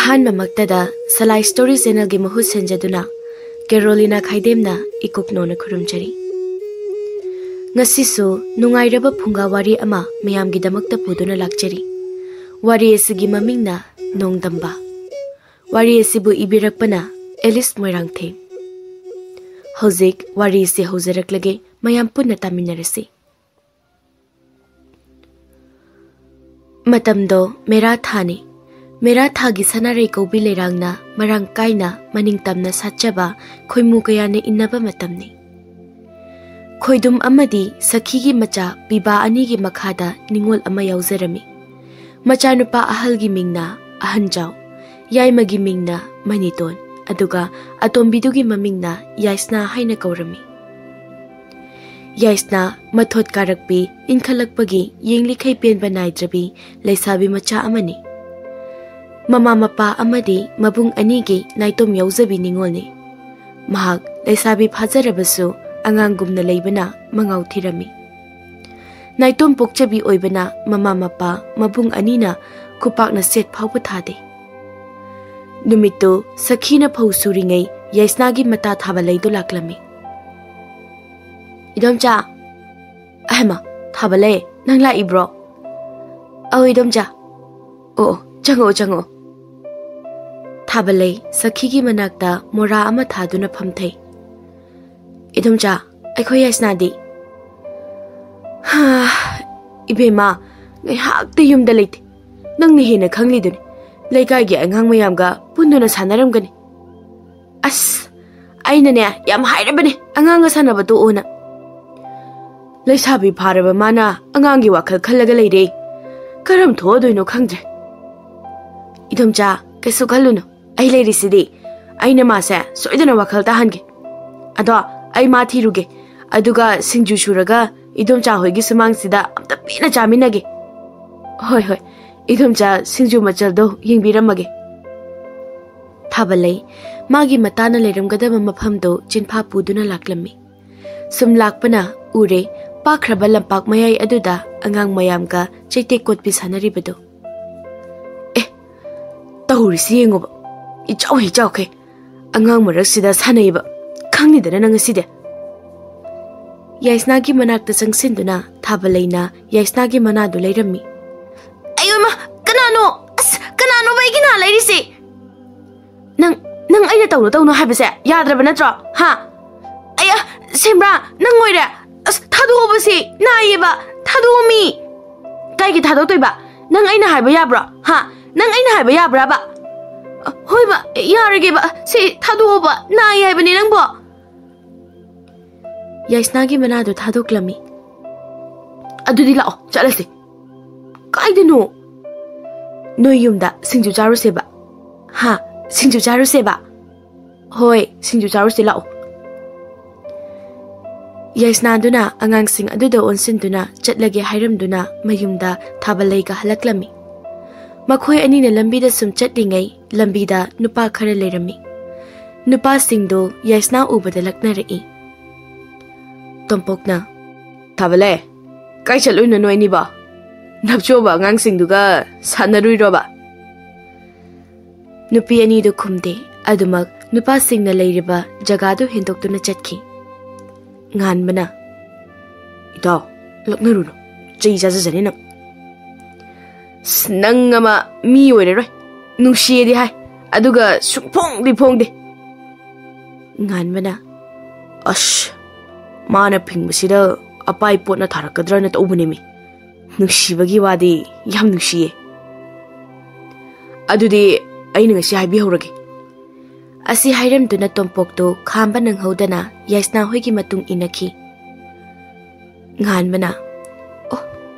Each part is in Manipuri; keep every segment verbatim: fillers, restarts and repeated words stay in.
ꯑꯍꯥꯟꯕꯃꯛꯇꯗ ꯁꯂꯥꯏ ꯁ꯭ꯇꯣꯔꯤ ꯆꯦꯅꯦꯜꯒꯤ ꯃꯍꯨꯠ ꯁꯤꯟꯖꯗꯨꯅ ꯀꯦꯔꯣꯂꯤꯅꯥ ꯈꯥꯏꯗꯦꯝꯅ ꯏꯀꯨꯛꯅꯣꯅ ꯈꯨꯔꯨꯝꯖꯔꯤ꯫ ꯉꯁꯤꯁꯨ ꯅꯨꯡꯉꯥꯏꯔꯕ ꯐꯨꯡꯒꯥ ꯋꯥꯔꯤ ꯑꯃ ꯃꯌꯥꯝꯒꯤꯗꯃꯛꯇ ꯄꯨꯗꯨꯅ ꯂꯥꯛꯆꯔꯤ꯫ ꯋꯥꯔꯤ ꯑꯁꯤꯒꯤ ꯃꯃꯤꯡꯅ ꯅꯣꯡꯗꯝꯕ꯫ ꯋꯥꯔꯤ ꯑꯁꯤꯕꯨ ꯏꯕꯤꯔꯛꯄꯅ ꯑꯦꯂꯤꯁ ꯃꯣꯏꯔꯥꯡꯊꯦꯝ꯫ ꯍꯧꯖꯤꯛ ꯋꯥꯔꯤ ꯑꯁꯤ ꯍꯧꯖꯔꯛꯂꯒꯦ, ꯃꯌꯥꯝ ꯄꯨꯟꯅ ꯇꯥꯃꯤꯟꯅꯔꯁꯤ꯫ ꯃꯇꯝꯗꯣ ꯃꯦꯔꯥ ꯊꯥꯅꯤ꯫ ꯃꯦꯔꯥ ꯊꯥꯒꯤ ꯁꯅꯥꯔꯩ ꯀꯧꯕꯤ ꯂꯩꯔꯥꯡꯅ ꯃꯔꯥꯡ ꯀꯥꯏꯅ ꯃꯅꯤꯡ ꯇꯝꯅ ꯁꯥꯠꯆꯕ ꯈꯣꯏꯃꯨ ꯀꯌꯥꯅ ꯏꯟꯅꯕ ꯃꯇꯝꯅꯤ꯫ ꯈꯣꯏꯗꯨꯝ ꯑꯃꯗꯤ ꯁꯈꯤꯒꯤ ꯃꯆꯥ ꯄꯤꯕꯥ ꯑꯅꯤꯒꯤ ꯃꯈꯥꯗ ꯅꯤꯡꯉꯣꯜ ꯑꯃ ꯌꯥꯎꯖꯔꯝꯃꯤ꯫ ꯃꯆꯥꯅꯨꯄꯥ ꯑꯍꯜꯒꯤ ꯃꯤꯡꯅ ꯑꯍꯟꯖꯥꯎ, ꯌꯥꯏꯃꯒꯤ ꯃꯤꯡꯅ ꯃꯅꯤꯇꯣꯟ, ꯑꯗꯨꯒ ꯑꯇꯣꯝꯕꯤꯗꯨꯒꯤ ꯃꯃꯤꯡꯅ ꯌꯥꯏꯁꯅꯥ ꯍꯥꯏꯅ ꯀꯧꯔꯝꯃꯤ꯫ ꯌꯥꯏꯁꯅꯥ ꯃꯊꯣꯠ ꯀꯥꯔꯛꯄꯤ, ꯏꯟꯈꯠꯂꯛꯄꯒꯤ ꯌꯦꯡꯂꯤꯈꯩ ꯄꯦꯟꯕ ꯅꯥꯏꯗ꯭ꯔꯕꯤ ꯂꯩꯁꯥꯕꯤ ꯃꯆꯥ ꯑꯃꯅꯤ꯫ ꯃꯃꯥ ꯃꯄꯥ ꯑꯃꯗꯤ ꯃꯕꯨꯡ ꯑꯅꯤꯒꯤ ꯅꯥꯏꯇꯣꯝ ꯌꯥꯎꯖꯕꯤ ꯅꯤꯡꯉꯣꯜꯅꯤ꯫ ꯃꯍꯥꯛ ꯂꯩꯁꯥꯕꯤ ꯐꯥꯖꯔꯕꯁꯨ ꯑꯉꯥꯡꯒꯨꯝꯅ ꯂꯩꯕꯅ ꯃꯉꯥꯎ ꯊꯤꯔꯝꯃꯤ꯫ ꯅꯥꯏꯇꯣꯝ ꯄꯣꯛꯆꯕꯤ ꯑꯣꯏꯕꯅ ꯃꯃꯥ ꯃꯄꯥ ꯃꯕꯨꯡ ꯑꯅꯤꯅ ꯈꯨꯄꯥꯛꯅ ꯁꯦꯠ ꯐꯥꯎꯕ ꯊꯥꯗꯦ꯫ ꯅꯨꯃꯤꯠꯇꯨ ꯁꯈꯤꯅ ꯐꯧ ꯁꯨꯔꯤꯉꯩ ꯌꯥꯏꯁꯅꯥꯒꯤ ꯃꯇꯥ ꯊꯥꯕ ꯂꯩꯗꯨ ꯂꯥꯛꯂꯝꯃꯤ꯫ "ꯏꯗꯣꯝꯆꯥ!" "ꯑꯍꯦꯃ, ꯊꯥꯕ ꯂꯩ, ꯅꯪ ꯂꯥꯛꯏꯕ꯭ꯔꯣ?" "ꯑꯧ, ꯏꯗꯣꯝꯆꯥ꯫ ꯑꯣ, ꯑꯣ, ꯆꯪꯉꯛꯑꯣ, ꯆꯪꯉꯛꯑꯣ꯫" ꯊꯥꯕ ꯂꯩ ꯁꯈꯤꯒꯤ ꯃꯅꯥꯛꯇ ꯃꯣꯔꯥ ꯑꯃ ꯊꯥꯗꯨꯅ ꯐꯝꯊꯩ꯫ "ꯏꯗꯣꯝꯆꯥ, ꯑꯩꯈꯣꯏ ꯌꯥꯏꯁꯅꯥꯗꯤ?" "ꯍꯥ, ꯏꯕꯦꯝꯃ, ꯉꯥꯏꯍꯥꯛꯇ ꯌꯨꯝꯗ ꯂꯩꯇꯦ꯫ ꯅꯪꯅ ꯍꯦꯟꯅ ꯈꯪꯂꯤꯗꯨꯅꯤ꯫ ꯂꯩꯀꯥꯏꯒꯤ ꯑꯉꯥꯡ ꯃꯌꯥꯝꯒ ꯄꯨꯟꯗꯨꯅ ꯁꯥꯟꯅꯔꯝꯒꯅꯤ꯫" "ꯑꯁ, ꯑꯩꯅꯅꯦ ꯌꯥꯝ ꯍꯥꯏꯔꯕꯅꯦ ꯑꯉꯥꯡꯒ ꯁꯥꯟꯅꯕ ꯇꯣꯛꯑꯣꯅ꯫ ꯂꯩꯁꯥꯕꯤ ꯐꯥꯔꯕ ꯃꯥꯅ ꯑꯉꯥꯡꯒꯤ ꯋꯥꯈꯜ ꯈꯜꯂꯒ ꯂꯩꯔꯦ꯫ ꯀꯔꯝ ꯊꯣꯛꯑꯗꯣꯏꯅꯣ ꯈꯪꯗ꯭ꯔꯦ꯫" "ꯏꯗꯣꯝꯆꯥ, ꯀꯩꯁꯨ ꯈꯜꯂꯨꯅꯨ, ꯑꯩ ꯂꯩꯔꯤꯁꯤꯗꯤ꯫ ꯑꯩꯅ ꯃꯥꯁꯦ ꯁꯣꯏꯗꯅ ꯋꯥꯈꯜ ꯇꯥꯍꯟꯒꯦ꯫ ꯑꯗꯣ ꯑꯩ ꯃꯥ ꯊꯤꯔꯨꯒꯦ, ꯑꯗꯨꯒ ꯁꯤꯡꯖꯨ ꯁꯨꯔꯒ ꯏꯗꯣꯝꯆꯥ ꯍꯣꯏꯒꯤ ꯁꯨꯃꯥꯡꯁꯤꯗ ꯑꯝꯇ ꯄꯦꯟꯅ ꯆꯥꯃꯤꯟꯅꯒꯦ꯫" "ꯍꯣꯏ, ꯍꯣꯏ, ꯏꯗꯣꯝꯆꯥ ꯁꯤꯡꯖꯨ ꯃꯆꯜꯗꯣ ꯌꯦꯡꯕꯤꯔꯝꯃꯒꯦ꯫" ꯊꯥꯕ ꯂꯩ ꯃꯥꯒꯤ ꯃꯇꯥꯅ ꯂꯩꯔꯝꯒꯗꯕ ꯃꯐꯝꯗꯨ ꯆꯤꯟꯐꯥ ꯄꯨꯗꯨꯅ ꯂꯥꯛꯂꯝꯃꯤ꯫ ꯁꯨꯝ ꯂꯥꯛꯄꯅ ꯎꯔꯦ, ꯄꯥꯛꯈ꯭ꯔꯕ ꯂꯝꯄꯥꯛ ꯃꯌꯥꯏ ꯑꯗꯨꯗ ꯑꯉꯥꯡ ꯃꯌꯥꯝꯒ ꯆꯩꯇꯦꯛ ꯀꯣꯠꯄꯤ ꯁꯥꯟꯅꯔꯤꯕꯗꯨ꯫ "ꯑꯦ, ꯇꯧꯔꯤꯁꯤ ꯌꯦꯡꯉꯨꯕ, ꯏꯆꯥꯎ ꯍꯦꯛ ꯆꯥꯎꯈꯩ꯫ ꯑꯉꯥꯡ ꯃꯔꯛꯁꯤꯗ ꯁꯥꯟꯅꯩꯕ, ꯈꯪꯅꯤꯗꯅ ꯅꯪ ꯉꯁꯤꯗꯤ꯫ ꯌꯥꯏꯁꯅꯥꯒꯤ ꯃꯅꯥꯛꯇ ꯆꯪꯁꯤꯟꯗꯨꯅ ꯊꯥꯕꯂꯩꯅ ꯌꯥꯏꯁꯅꯥꯒꯤ ꯃꯅꯥꯗꯨ ꯂꯩꯔꯝꯃꯤ꯫ ꯑꯌꯣ ꯏꯃꯥ, ꯀꯅꯥꯅꯣ? ꯑꯁ, ꯀꯅꯥꯅꯣꯕ ꯑꯩꯒꯤ ꯅꯥ ꯂꯩꯔꯤꯁꯦ? ꯅꯪ, ꯅꯪ ꯑꯩꯅ ꯇꯧꯅꯣ ꯇꯧꯅꯣ ꯍꯥꯏꯕꯁꯦ ꯌꯥꯗ꯭ꯔꯕ ꯅꯠꯇ꯭ꯔꯣ? ꯍꯥ? ꯑꯌꯥ, ꯁꯦꯝꯕ꯭ꯔꯥ, ꯅꯪ ꯑꯣꯏꯔꯦ? ꯑꯁ, ꯊꯥꯗꯣꯛꯑꯣꯕ ꯁꯤ, ꯅꯥꯏꯌꯦꯕ, ꯊꯥꯗꯣꯛꯑꯣꯃꯤ꯫ ꯀꯩꯒꯤ ꯊꯥꯗꯣꯛꯇꯣꯏꯕ? ꯅꯪ ꯑꯩꯅ ꯍꯥꯏꯕ ꯌꯥꯕ꯭ꯔꯣ? ꯍꯥ? ꯅꯪ ꯑꯩꯅ ꯍꯥꯏꯕ ꯌꯥꯕ꯭ꯔꯥꯕ? ꯑ, ꯍꯣꯏꯕ, ꯌꯥꯔꯒꯦꯕ, ꯁꯤ ꯊꯥꯗꯣꯛꯑꯣꯕ, ꯅꯥꯏ ꯍꯥꯏꯕꯅꯦ ꯅꯪꯕꯣ꯫ ꯌꯥꯏꯁꯅꯥꯒꯤ ꯃꯅꯥꯗꯣ ꯊꯥꯗꯣꯛꯂꯝꯃꯤ꯫ ꯑꯗꯨꯗꯤ ꯂꯥꯛꯑꯣ, ꯆꯠꯂꯁꯦ꯫ ꯀꯥꯏꯗꯅꯣ? ꯅꯣꯏ ꯌꯨꯝꯗ ꯁꯤꯡꯖꯨ ꯆꯥꯔꯨꯁꯦꯕ꯫ ꯍꯥ? ꯁꯤꯡꯖꯨ ꯆꯥꯔꯨꯁꯦꯕ꯫ ꯍꯣꯏ, ꯁꯤꯡꯖꯨ ꯆꯥꯔꯨꯁꯦ, ꯂꯥꯛꯑꯣ꯫ ꯌꯥꯏꯁꯅꯥꯗꯨꯅ ꯑꯉꯥꯡꯁꯤꯡ ꯑꯗꯨꯗ ꯑꯣꯟꯁꯤꯟꯗꯨꯅ ꯆꯠꯂꯒꯦ ꯍꯥꯏꯔꯝꯗꯨꯅ ꯃꯌꯨꯝꯗ ꯊꯥꯕꯂꯩꯒ ꯍꯜꯂꯛꯂꯝꯃꯤ꯫ ꯃꯈꯣꯏ ꯑꯅꯤꯅ ꯂꯝꯕꯤꯗ ꯁꯨꯝ ꯆꯠꯂꯤꯉꯩ ꯂꯝꯕꯤꯗ ꯅꯨꯄꯥ ꯈꯔ ꯂꯩꯔꯝꯃꯤ꯫ ꯅꯨꯄꯥꯁꯤꯡꯗꯨ ꯌꯥꯏꯁꯅꯥ ꯎꯕꯗ ꯂꯛꯅꯔꯛꯏ꯫ ꯇꯣꯝꯄꯣꯛꯅ, "ꯊꯥꯕꯂꯩ, ꯀꯥꯏ ꯆꯠꯂꯨꯏꯅꯣ ꯅꯣꯏ ꯑꯅꯤꯕꯣ? ꯅꯞꯆꯣꯕ ꯑꯉꯥꯡꯁꯤꯡꯗꯨꯒ ꯁꯥꯟꯅꯔꯨꯏꯔꯣꯕ?" ꯅꯨꯄꯤ ꯑꯅꯤꯗꯨ ꯈꯨꯝꯗꯦ꯫ ꯑꯗꯨꯃꯛ ꯅꯨꯄꯥꯁꯤꯡꯅ ꯂꯩꯔꯤꯕ ꯖꯒꯥꯗꯨ ꯍꯦꯟꯗꯣꯛꯇꯨꯅ ꯆꯠꯈꯤ꯫ ꯉꯥꯟꯕꯅ, "ꯏꯇꯥꯎ, ꯂꯛꯅꯔꯨꯅꯨ, ꯆꯩ ꯆꯥꯖꯖꯅꯤ ꯅꯪ꯫ ꯑꯁ, ꯅꯪ ꯑꯃ ꯃꯤ ꯑꯣꯏꯔꯔꯣꯏ, ꯅꯨꯡꯁꯤꯌꯦꯗꯤ ꯍꯥꯏ, ꯑꯗꯨꯒ ꯁꯨꯡꯐꯣꯡꯗꯤ ꯐꯣꯡꯗꯦ꯫" ꯉꯥꯟꯕꯅ, "ꯑꯁ, ꯃꯥꯅ ꯐꯤꯡꯕꯁꯤꯗ ꯑꯄꯥꯏ ꯄꯣꯠꯅ ꯊꯥꯔꯛꯀꯗ꯭ꯔꯅ ꯇꯧꯕꯅꯦꯃꯤ꯫ ꯅꯨꯡꯁꯤꯕꯒꯤ ꯋꯥꯗꯤ ꯌꯥꯝ ꯅꯨꯡꯁꯤꯌꯦ꯫ ꯑꯗꯨꯗꯤ ꯑꯩꯅ ꯉꯁꯤ ꯍꯥꯏꯕꯤꯍꯧꯔꯒꯦ꯫" ꯑꯁꯤ ꯍꯥꯏꯔꯝꯗꯨꯅ ꯇꯣꯝꯄꯣꯛꯇꯨ ꯈꯥꯝꯕ ꯅꯪꯍꯧꯗꯅ ꯌꯥꯏꯁꯅꯥ ꯍꯣꯏꯒꯤ ꯃꯇꯨꯡ ꯏꯟꯅꯈꯤ꯫ ꯉꯥꯟꯕꯅ, "ꯑꯣ,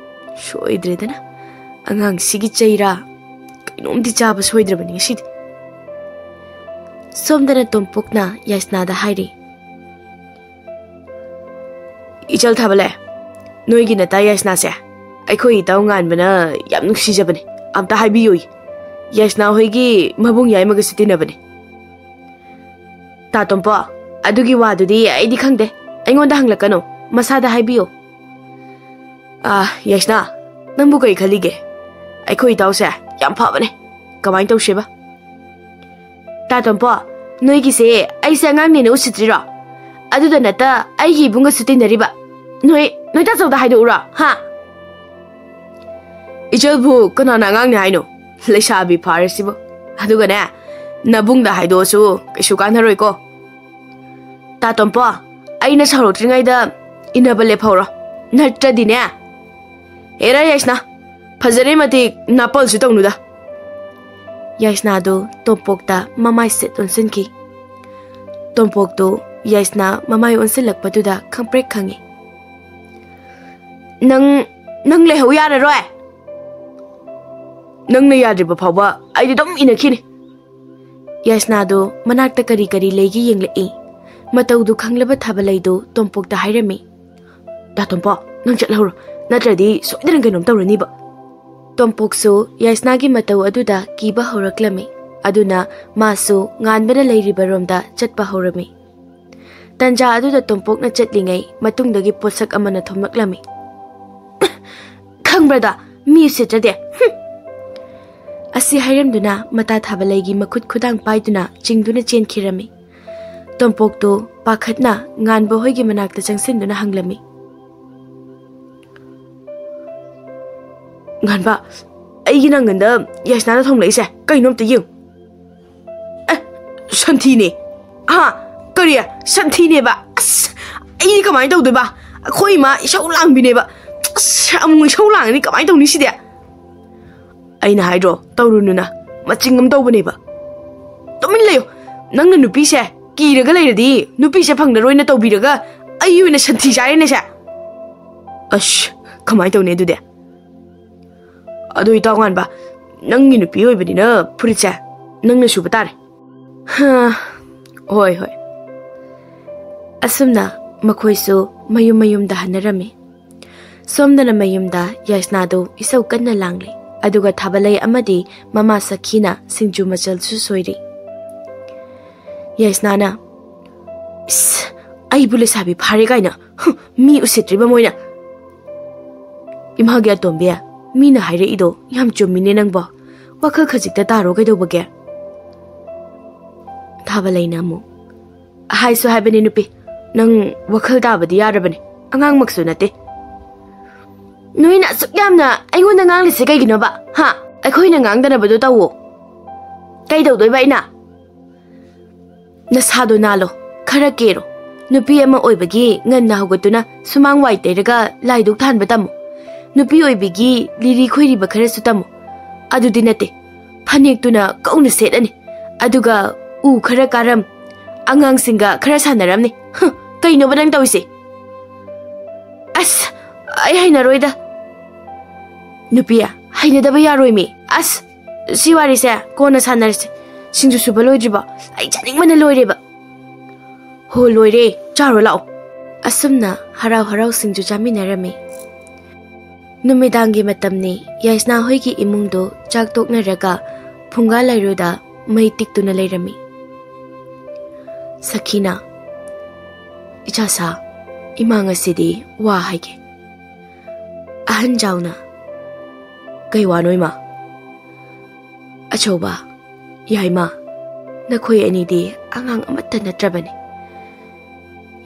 ꯁꯣꯏꯗ꯭ꯔꯦꯗꯅ, ꯑꯉꯥꯡꯁꯤꯒꯤ ꯆꯩꯔꯥ ꯀꯩꯅꯣꯝꯗꯤ ꯆꯥꯕ ꯁꯣꯏꯗ꯭ꯔꯕꯅꯤ ꯉꯁꯤꯗꯤ꯫" ꯁꯣꯝꯗꯅ ꯇꯣꯝꯄꯣꯛꯅ ꯌꯥꯏꯁꯅꯥꯗ ꯍꯥꯏꯔꯤ, "ꯏꯆꯜ ꯊꯥꯕꯂꯩ, ꯅꯣꯏꯒꯤ ꯅꯇꯥ ꯌꯥꯏꯁꯅꯥꯁꯦ ꯑꯩꯈꯣꯏ ꯏꯇꯥꯎ ꯉꯥꯟꯕꯅ ꯌꯥꯝ ꯅꯨꯡꯁꯤꯖꯕꯅꯦ, ꯑꯝꯇ ꯍꯥꯏꯕꯤꯌꯨ꯫ ꯌꯥꯏꯁꯅꯥ ꯍꯣꯏꯒꯤ ꯃꯕꯨꯡ ꯌꯥꯏꯃꯒꯁꯨ ꯇꯤꯟꯅꯕꯅꯦ꯫" "ꯇꯥ ꯇꯣꯝꯄꯣ, ꯑꯗꯨꯒꯤ ꯋꯥꯗꯨꯗꯤ ꯑꯩꯗꯤ ꯈꯪꯗꯦ, ꯑꯩꯉꯣꯟꯗ ꯍꯪꯂꯛꯀꯅꯨ, ꯃꯁꯥꯗ ꯍꯥꯏꯕꯤꯌꯨ꯫" "ꯑꯥ, ꯌꯥꯏꯁꯅꯥ, ꯅꯪꯕꯨ ꯀꯔꯤ ꯈꯜꯂꯤꯒꯦ? ꯑꯩꯈꯣꯏ ꯏꯇꯥꯎꯁꯦ ꯌꯥꯝ ꯐꯕꯅꯦ, ꯀꯃꯥꯏꯅ ꯇꯧꯁꯦꯕ? ꯇꯥ ꯇꯣꯝꯄꯣ, ꯅꯣꯏꯒꯤꯁꯦ ꯑꯩꯁꯦ ꯑꯉꯥꯡꯅꯦꯅ ꯎꯁꯤꯠꯇ꯭ꯔꯤꯔꯣ? ꯑꯗꯨꯗ ꯅꯠꯇ ꯑꯩꯒꯤ ꯏꯕꯨꯡꯒꯁꯨ ꯇꯤꯟꯅꯔꯤꯕ꯫ ꯅꯣꯏ, ꯅꯣꯏ ꯇꯥꯆꯧꯗ ꯍꯥꯏꯗꯣꯛꯎꯔꯣ, ꯍꯥ? ꯏꯆꯜꯕꯨ ꯀꯅꯥꯅ ꯑꯉꯥꯡꯅꯦ ꯍꯥꯏꯅꯣ? ꯂꯩꯁꯥꯕꯤ ꯐꯥꯔꯁꯤꯕꯨ꯫ ꯑꯗꯨꯒꯅꯦ, ꯅꯕꯨꯡꯗ ꯍꯥꯏꯗꯣꯛꯑꯁꯨ ꯀꯩꯁꯨ ꯀꯥꯟꯅꯔꯣꯏꯀꯣ꯫ ꯇꯥ ꯇꯣꯝꯄꯣ, ꯑꯩꯅ ꯁꯥꯎꯔꯛꯇ꯭ꯔꯤꯉꯩꯗ ꯏꯟꯅꯕ ꯂꯦꯞꯍꯧꯔꯣ꯫ ꯅꯠꯇ꯭ꯔꯗꯤꯅꯦ꯫ ꯍꯦꯔꯥ ꯌꯥꯏꯁꯅꯥ, ꯐꯖꯔꯦ ꯃꯇꯤꯛ ꯅꯥꯄꯜꯁꯨ ꯇꯧꯅꯨꯗ꯫ ꯌꯥꯏꯁꯅꯥꯗꯨ ꯇꯣꯝꯄꯣꯛꯇ ꯃꯃꯥꯏ ꯁꯦꯠ ꯑꯣꯟꯁꯤꯟꯈꯤ꯫ ꯇꯣꯝꯄꯣꯛꯇꯨ ꯌꯥꯏꯁꯅꯥ ꯃꯃꯥꯏ ꯑꯣꯟꯁꯤꯜꯂꯛꯄꯗꯨꯗ ꯈꯪꯄ꯭ꯔꯦꯛ ꯈꯪꯉꯤ꯫ "ꯅꯪ, ꯅꯪ ꯂꯩꯍꯧ ꯌꯥꯔꯔꯣꯏ꯫ ꯅꯪꯅ ꯌꯥꯗ꯭ꯔꯤꯕ ꯐꯥꯎꯕ ꯑꯩꯗꯤ ꯑꯗꯨꯝ ꯏꯟꯅꯈꯤꯅꯤ꯫" ꯌꯥꯏꯁꯅꯥꯗꯨ ꯃꯅꯥꯛꯇ ꯀꯔꯤ ꯀꯔꯤ ꯂꯩꯒꯦ ꯌꯦꯡꯂꯛꯏ꯫ ꯃꯇꯧꯗꯨ ꯈꯪꯂꯕ ꯊꯥꯕꯂꯩꯗꯨ ꯇꯣꯝꯄꯣꯛꯇ ꯍꯥꯏꯔꯝꯃꯤ꯫ "ꯇꯥ ꯇꯣꯝꯄꯣ, ꯅꯪ ꯆꯠꯍꯧꯔꯣ, ꯅꯠꯇ꯭ꯔꯗꯤ ꯁꯣꯏꯗꯅ ꯀꯩꯅꯣꯝ ꯇꯧꯔꯅꯤꯕ꯫" ꯇꯣꯝꯄꯣꯛꯁꯨ ꯌꯥꯏꯁꯅꯥꯒꯤ ꯃꯇꯧ ꯑꯗꯨꯗ ꯀꯤꯕ ꯍꯧꯔꯛꯂꯝꯃꯤ꯫ ꯑꯗꯨꯅ ꯃꯥꯁꯨ ꯉꯥꯟꯕꯅ ꯂꯩꯔꯤꯕꯔꯣꯝꯗ ꯆꯠꯄ ꯍꯧꯔꯝꯃꯤ꯫ ꯇꯟꯖꯥ ꯑꯗꯨꯗ ꯇꯣꯝꯄꯣꯛꯅ ꯆꯠꯂꯤꯉꯩ ꯃꯇꯨꯡꯗꯒꯤ ꯄꯣꯠꯁꯛ ꯑꯃꯅ ꯊꯣꯝꯂꯛꯂꯝꯃꯤ꯫ "ꯈꯪꯕ꯭ꯔꯗꯣ, ꯃꯤ ꯎꯁꯤꯠꯇ꯭ꯔꯗꯤ꯫ ꯍꯨꯝ!" ꯑꯁꯤ ꯍꯥꯏꯔꯝꯗꯨꯅ ꯃꯇꯥ ꯊꯥꯕꯂꯩꯒꯤ ꯃꯈꯨꯠ ꯈꯨꯗꯥꯡ ꯄꯥꯏꯗꯨꯅ ꯆꯤꯡꯗꯨꯅ ꯆꯦꯟꯈꯤꯔꯝꯃꯤ꯫ ꯇꯣꯝꯄꯣꯛꯇꯨ ꯄꯥꯈꯠꯅ ꯉꯥꯟꯕ ꯍꯣꯏꯒꯤ ꯃꯅꯥꯛꯇ ꯆꯪꯁꯤꯟꯗꯨꯅ ꯍꯪꯂꯝꯃꯤ꯫ "ꯉꯥꯟꯕ, ꯑꯩꯒꯤ ꯅꯪꯒꯟꯗ ꯌꯥꯏꯁꯅꯥꯅ ꯊꯣꯝꯂꯛꯏꯁꯦ ꯀꯩꯅꯣ ꯑꯝꯇ ꯌꯦꯡꯉꯨ꯫" "ꯑꯦ, ꯁꯟꯊꯤꯅꯦ꯫" "ꯍꯥ? ꯀꯔꯤ? ꯁꯟꯊꯤꯅꯦꯕ? ꯑꯁ, ꯑꯩꯗꯤ ꯀꯃꯥꯏꯅ ꯇꯧꯗꯣꯏꯕ? ꯑꯩꯈꯣꯏ ꯏꯃꯥ ꯏꯁꯧ ꯂꯥꯡꯕꯤꯅꯦꯕ꯫ ꯑꯁ, ꯑꯃꯨꯛ ꯏꯁꯧ ꯂꯥꯡꯉꯗꯤ ꯀꯃꯥꯏꯅ ꯇꯧꯅꯤ ꯁꯤꯗꯤ?" "ꯑꯩꯅ ꯍꯥꯏꯗ꯭ꯔꯣ, ꯇꯧꯔꯨꯅꯨꯅ꯫ ꯃꯆꯤꯡ ꯑꯃ ꯇꯧꯕꯅꯦꯕ꯫" "ꯇꯨꯃꯤꯟ ꯂꯩꯌꯨ꯫ ꯅꯪꯅ ꯅꯨꯄꯤꯁꯦ ꯀꯤꯔꯒ ꯂꯩꯔꯗꯤ ꯅꯨꯄꯤꯁꯦ ꯐꯪꯗꯔꯣꯏꯅ ꯇꯧꯕꯤꯔꯒ ꯑꯩ ꯑꯣꯏꯅ ꯁꯟꯊꯤ ꯆꯥꯔꯦꯅꯦꯁꯦ꯫ ꯑꯁ, ꯀꯃꯥꯏꯅ ꯇꯧꯅꯤ ꯑꯗꯨꯗꯤ? ꯑꯗꯨ ꯏꯇꯥꯎ ꯉꯥꯟꯕ, ꯅꯪꯒꯤ ꯅꯨꯄꯤ ꯑꯣꯏꯕꯅꯤꯅ ꯐꯨꯔꯤꯠꯁꯦ ꯅꯪꯅ ꯁꯨꯕ ꯇꯥꯔꯦ꯫" "ꯍꯥ, ꯍꯣꯏ, ꯍꯣꯏ꯫" ꯑꯁꯨꯝꯅ ꯃꯈꯣꯏꯁꯨ ꯃꯌꯨꯝ ꯃꯌꯨꯝꯗ ꯍꯟꯅꯔꯝꯃꯤ꯫ ꯁꯣꯝꯗꯅ ꯃꯌꯨꯝꯗ ꯌꯥꯏꯁꯅꯥꯗꯨ ꯏꯁꯧ ꯀꯟꯅ ꯂꯥꯡꯂꯤ, ꯑꯗꯨꯒ ꯊꯥꯕꯂꯩ ꯑꯃꯗꯤ ꯃꯃꯥ ꯁꯈꯤꯅ ꯁꯤꯡꯖꯨ ꯃꯆꯜꯁꯨ ꯁꯣꯏꯔꯤ꯫ ꯌꯥꯏꯁꯅꯥꯅ, "ꯏꯁ, ꯑꯩꯕꯨ ꯂꯩꯁꯥꯕꯤ ꯐꯥꯔꯦ ꯀꯥꯏꯅ, ꯍꯨꯝ, ꯃꯤ ꯎꯁꯤꯠꯇ꯭ꯔꯤꯕ ꯃꯣꯏꯅ꯫" "ꯏꯃꯥꯒꯤ ꯑꯇꯣꯝꯕꯤ, ꯃꯤꯅ ꯍꯥꯏꯔꯛꯏꯗꯣ ꯌꯥꯝ ꯆꯨꯝꯃꯤꯅꯦ ꯅꯪꯕꯣ꯫ ꯋꯥꯈꯜ ꯈꯖꯤꯛꯇ ꯇꯥꯔꯣ, ꯀꯩꯗꯧꯕꯒꯦ? ꯊꯥꯕ ꯂꯩꯅ ꯑꯃꯨꯛ, ꯍꯥꯏꯁꯨ ꯍꯥꯏꯕꯅꯤ ꯅꯨꯄꯤ, ꯅꯪ ꯋꯥꯈꯜ ꯇꯥꯕꯗꯤ ꯌꯥꯔꯕꯅꯤ, ꯑꯉꯥꯡꯃꯛꯁꯨ ꯅꯠꯇꯦ꯫ ꯅꯣꯏꯅ ꯑꯁꯨꯛ ꯌꯥꯝꯅ ꯑꯩꯉꯣꯟꯗ ꯉꯥꯡꯂꯤꯁꯦ ꯀꯩꯒꯤꯅꯣꯕ? ꯍꯥ? ꯑꯩꯈꯣꯏꯅ ꯉꯥꯡꯗꯅꯕꯗꯣ ꯇꯧꯋꯣ꯫ ꯀꯩꯗꯧꯗꯣꯏꯕ ꯑꯩꯅ? ꯅꯁꯥꯗꯣ ꯅꯥꯜꯂꯣ, ꯈꯔ ꯀꯦꯔꯣ꯫ ꯅꯨꯄꯤ ꯑꯃ ꯑꯣꯏꯕꯒꯤ ꯉꯟꯅ ꯍꯧꯒꯠꯇꯨꯅ ꯁꯨꯃꯥꯡ ꯋꯥꯏ ꯇꯩꯔꯒ ꯂꯥꯏꯗꯨꯛ ꯊꯥꯟꯕ ꯇꯝꯃꯨ꯫ ꯅꯨꯄꯤ ꯑꯣꯏꯕꯤꯒꯤ ꯂꯤꯔꯤ ꯈꯣꯏꯔꯤꯕ ꯈꯔꯁꯨ ꯇꯝꯃꯨ꯫ ꯑꯗꯨꯗꯤ ꯅꯠꯇꯦ, ꯐꯅꯦꯛꯇꯨꯅ ꯀꯧꯅ ꯁꯦꯠꯂꯅꯤ, ꯑꯗꯨꯒ ꯎ ꯈꯔ ꯀꯥꯔꯝ, ꯑꯉꯥꯡꯁꯤꯡꯒ ꯈꯔ ꯁꯥꯟꯅꯔꯝꯅꯤ꯫ ꯍꯨꯝ, ꯀꯩꯅꯣꯕ ꯅꯪ ꯇꯧꯔꯤꯁꯦ? ꯑꯁ, ꯑꯩ ꯍꯩꯅꯔꯣꯏꯗ꯫ ꯅꯨꯄꯤ, ꯍꯩꯅꯗꯕ ꯌꯥꯔꯣꯏꯃꯤ꯫ ꯑꯁ, ꯁꯤ ꯋꯥꯔꯤꯁꯦ ꯀꯣꯟꯅ ꯁꯥꯟꯅꯔꯁꯦ꯫ ꯁꯤꯡꯖꯨ ꯁꯨꯕ ꯂꯣꯏꯗ꯭ꯔꯤꯕꯣ? ꯑꯩ ꯆꯥꯅꯤꯡꯕꯅ ꯂꯣꯏꯔꯦꯕ꯫ ꯍꯣ, ꯂꯣꯏꯔꯦ, ꯆꯥꯔꯣ ꯂꯥꯛꯑꯣ꯫ ꯑꯁꯨꯝꯅ ꯍꯔꯥꯎ ꯍꯔꯥꯎ ꯁꯤꯡꯖꯨ ꯆꯥꯃꯤꯟꯅꯔꯝꯃꯤ꯫ ꯅꯨꯃꯤꯗꯥꯡꯒꯤ ꯃꯇꯝꯅꯤ꯫ ꯌꯥꯏꯁꯅꯥ ꯍꯣꯏꯒꯤ ꯏꯃꯨꯡꯗꯣ ꯆꯥꯛ ꯇꯣꯛꯅꯔꯒ ꯐꯨꯡꯒꯥ ꯂꯥꯏꯔꯨꯗ ꯃꯩ ꯇꯤꯛꯇꯨꯅ ꯂꯩꯔꯝꯃꯤ꯫ ꯁꯈꯤꯅ, "ꯏꯆꯥꯁꯥ, ꯏꯃꯥ ꯉꯁꯤꯗꯤ ꯋꯥ ꯍꯥꯏꯒꯦ꯫" ꯑꯍꯟ ꯖꯥꯎꯅ, "ꯀꯩ ꯋꯥꯅꯣ ꯏꯃꯥ?" ꯑꯆꯧꯕ, "ꯌꯥꯏꯃ, ꯅꯈꯣꯏ ꯑꯅꯤꯗꯤ ꯑꯉꯥꯡ ꯑꯃꯠꯇ ꯅꯠꯇ꯭ꯔꯕꯅꯤ꯫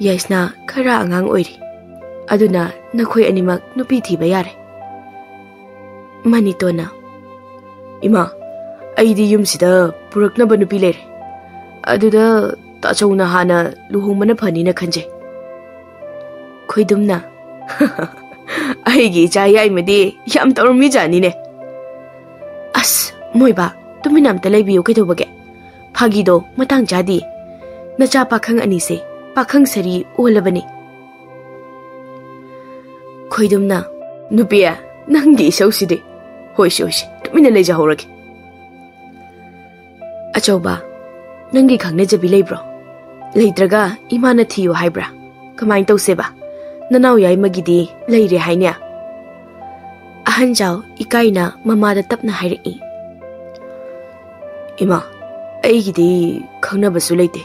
ꯌꯥꯏꯁꯅꯥ ꯈꯔ ꯑꯉꯥꯡ ꯑꯣꯏꯔꯤ, ꯑꯗꯨꯅ ꯅꯈꯣꯏ ꯑꯅꯤꯃꯛ ꯅꯨꯄꯤ ꯊꯤꯕ ꯌꯥꯔꯦ꯫" ꯃꯅꯤꯇꯣꯟꯅ, "ꯏꯃꯥ, ꯑꯩꯗꯤ ꯌꯨꯝꯁꯤꯗ ꯄꯨꯔꯛꯅꯕ ꯅꯨꯄꯤ ꯂꯩꯔꯦ꯫ ꯑꯗꯨꯗ ꯇꯥꯆꯧꯅ ꯍꯥꯟꯅ ꯂꯨꯍꯣꯡꯕꯅ ꯐꯅꯤꯅ ꯈꯟꯖꯩ꯫" ꯈꯣꯏꯗꯨꯝꯅ, "ꯑꯩꯒꯤ ꯏꯆꯥ ꯌꯥꯏꯃꯗꯤ ꯌꯥꯝ ꯇꯧꯔꯝꯃꯤꯖꯥꯠꯅꯤꯅꯦ꯫" "ꯑꯁ, ꯃꯣꯏꯕꯥ, ꯇꯨꯃꯤꯟꯅ ꯑꯝꯇ ꯂꯩꯕꯤꯌꯨ, ꯀꯩꯗꯧꯕꯒꯦ? ꯐꯥꯒꯤꯗꯣ ꯃꯇꯥꯡ ꯆꯥꯗꯦ꯫ ꯅꯆꯥ ꯄꯥꯈꯪ ꯑꯅꯤꯁꯦ ꯄꯥꯈꯪ ꯁꯔꯤ ꯑꯣꯜꯂꯕꯅꯤ꯫" ꯈꯣꯏꯗꯨꯝꯅ, "ꯅꯨꯄꯤ, ꯅꯪꯒꯤ ꯏꯁꯧꯁꯤꯗꯤ꯫ ꯍꯣꯏꯁꯦ, ꯍꯣꯏꯁꯦ, ꯇꯨꯃꯤꯟꯅ ꯂꯩꯖꯍꯧꯔꯒꯦ꯫" ꯑꯆꯧꯕ, "ꯅꯪꯒꯤ ꯈꯪꯅꯖꯕꯤ ꯂꯩꯕ꯭ꯔꯣ? ꯂꯩꯇ꯭ꯔꯒ ꯏꯃꯥꯅ ꯊꯤꯌꯨ ꯍꯥꯏꯕ꯭ꯔꯥ? ꯀꯃꯥꯏꯅ ꯇꯧꯁꯦꯕ? ꯅꯅꯥꯎ ꯌꯥꯏꯃꯒꯤꯗꯤ ꯂꯩꯔꯦ ꯍꯥꯏꯅꯦ?" ꯑꯍꯟꯖꯥꯎ ꯏꯀꯥꯏꯅ ꯃꯃꯥꯗ ꯇꯞꯅ ꯍꯥꯏꯔꯛꯏ꯫ "ꯏꯃꯥ, ꯑꯩꯒꯤꯗꯤ ꯈꯪꯅꯕꯁꯨ ꯂꯩꯇꯦ꯫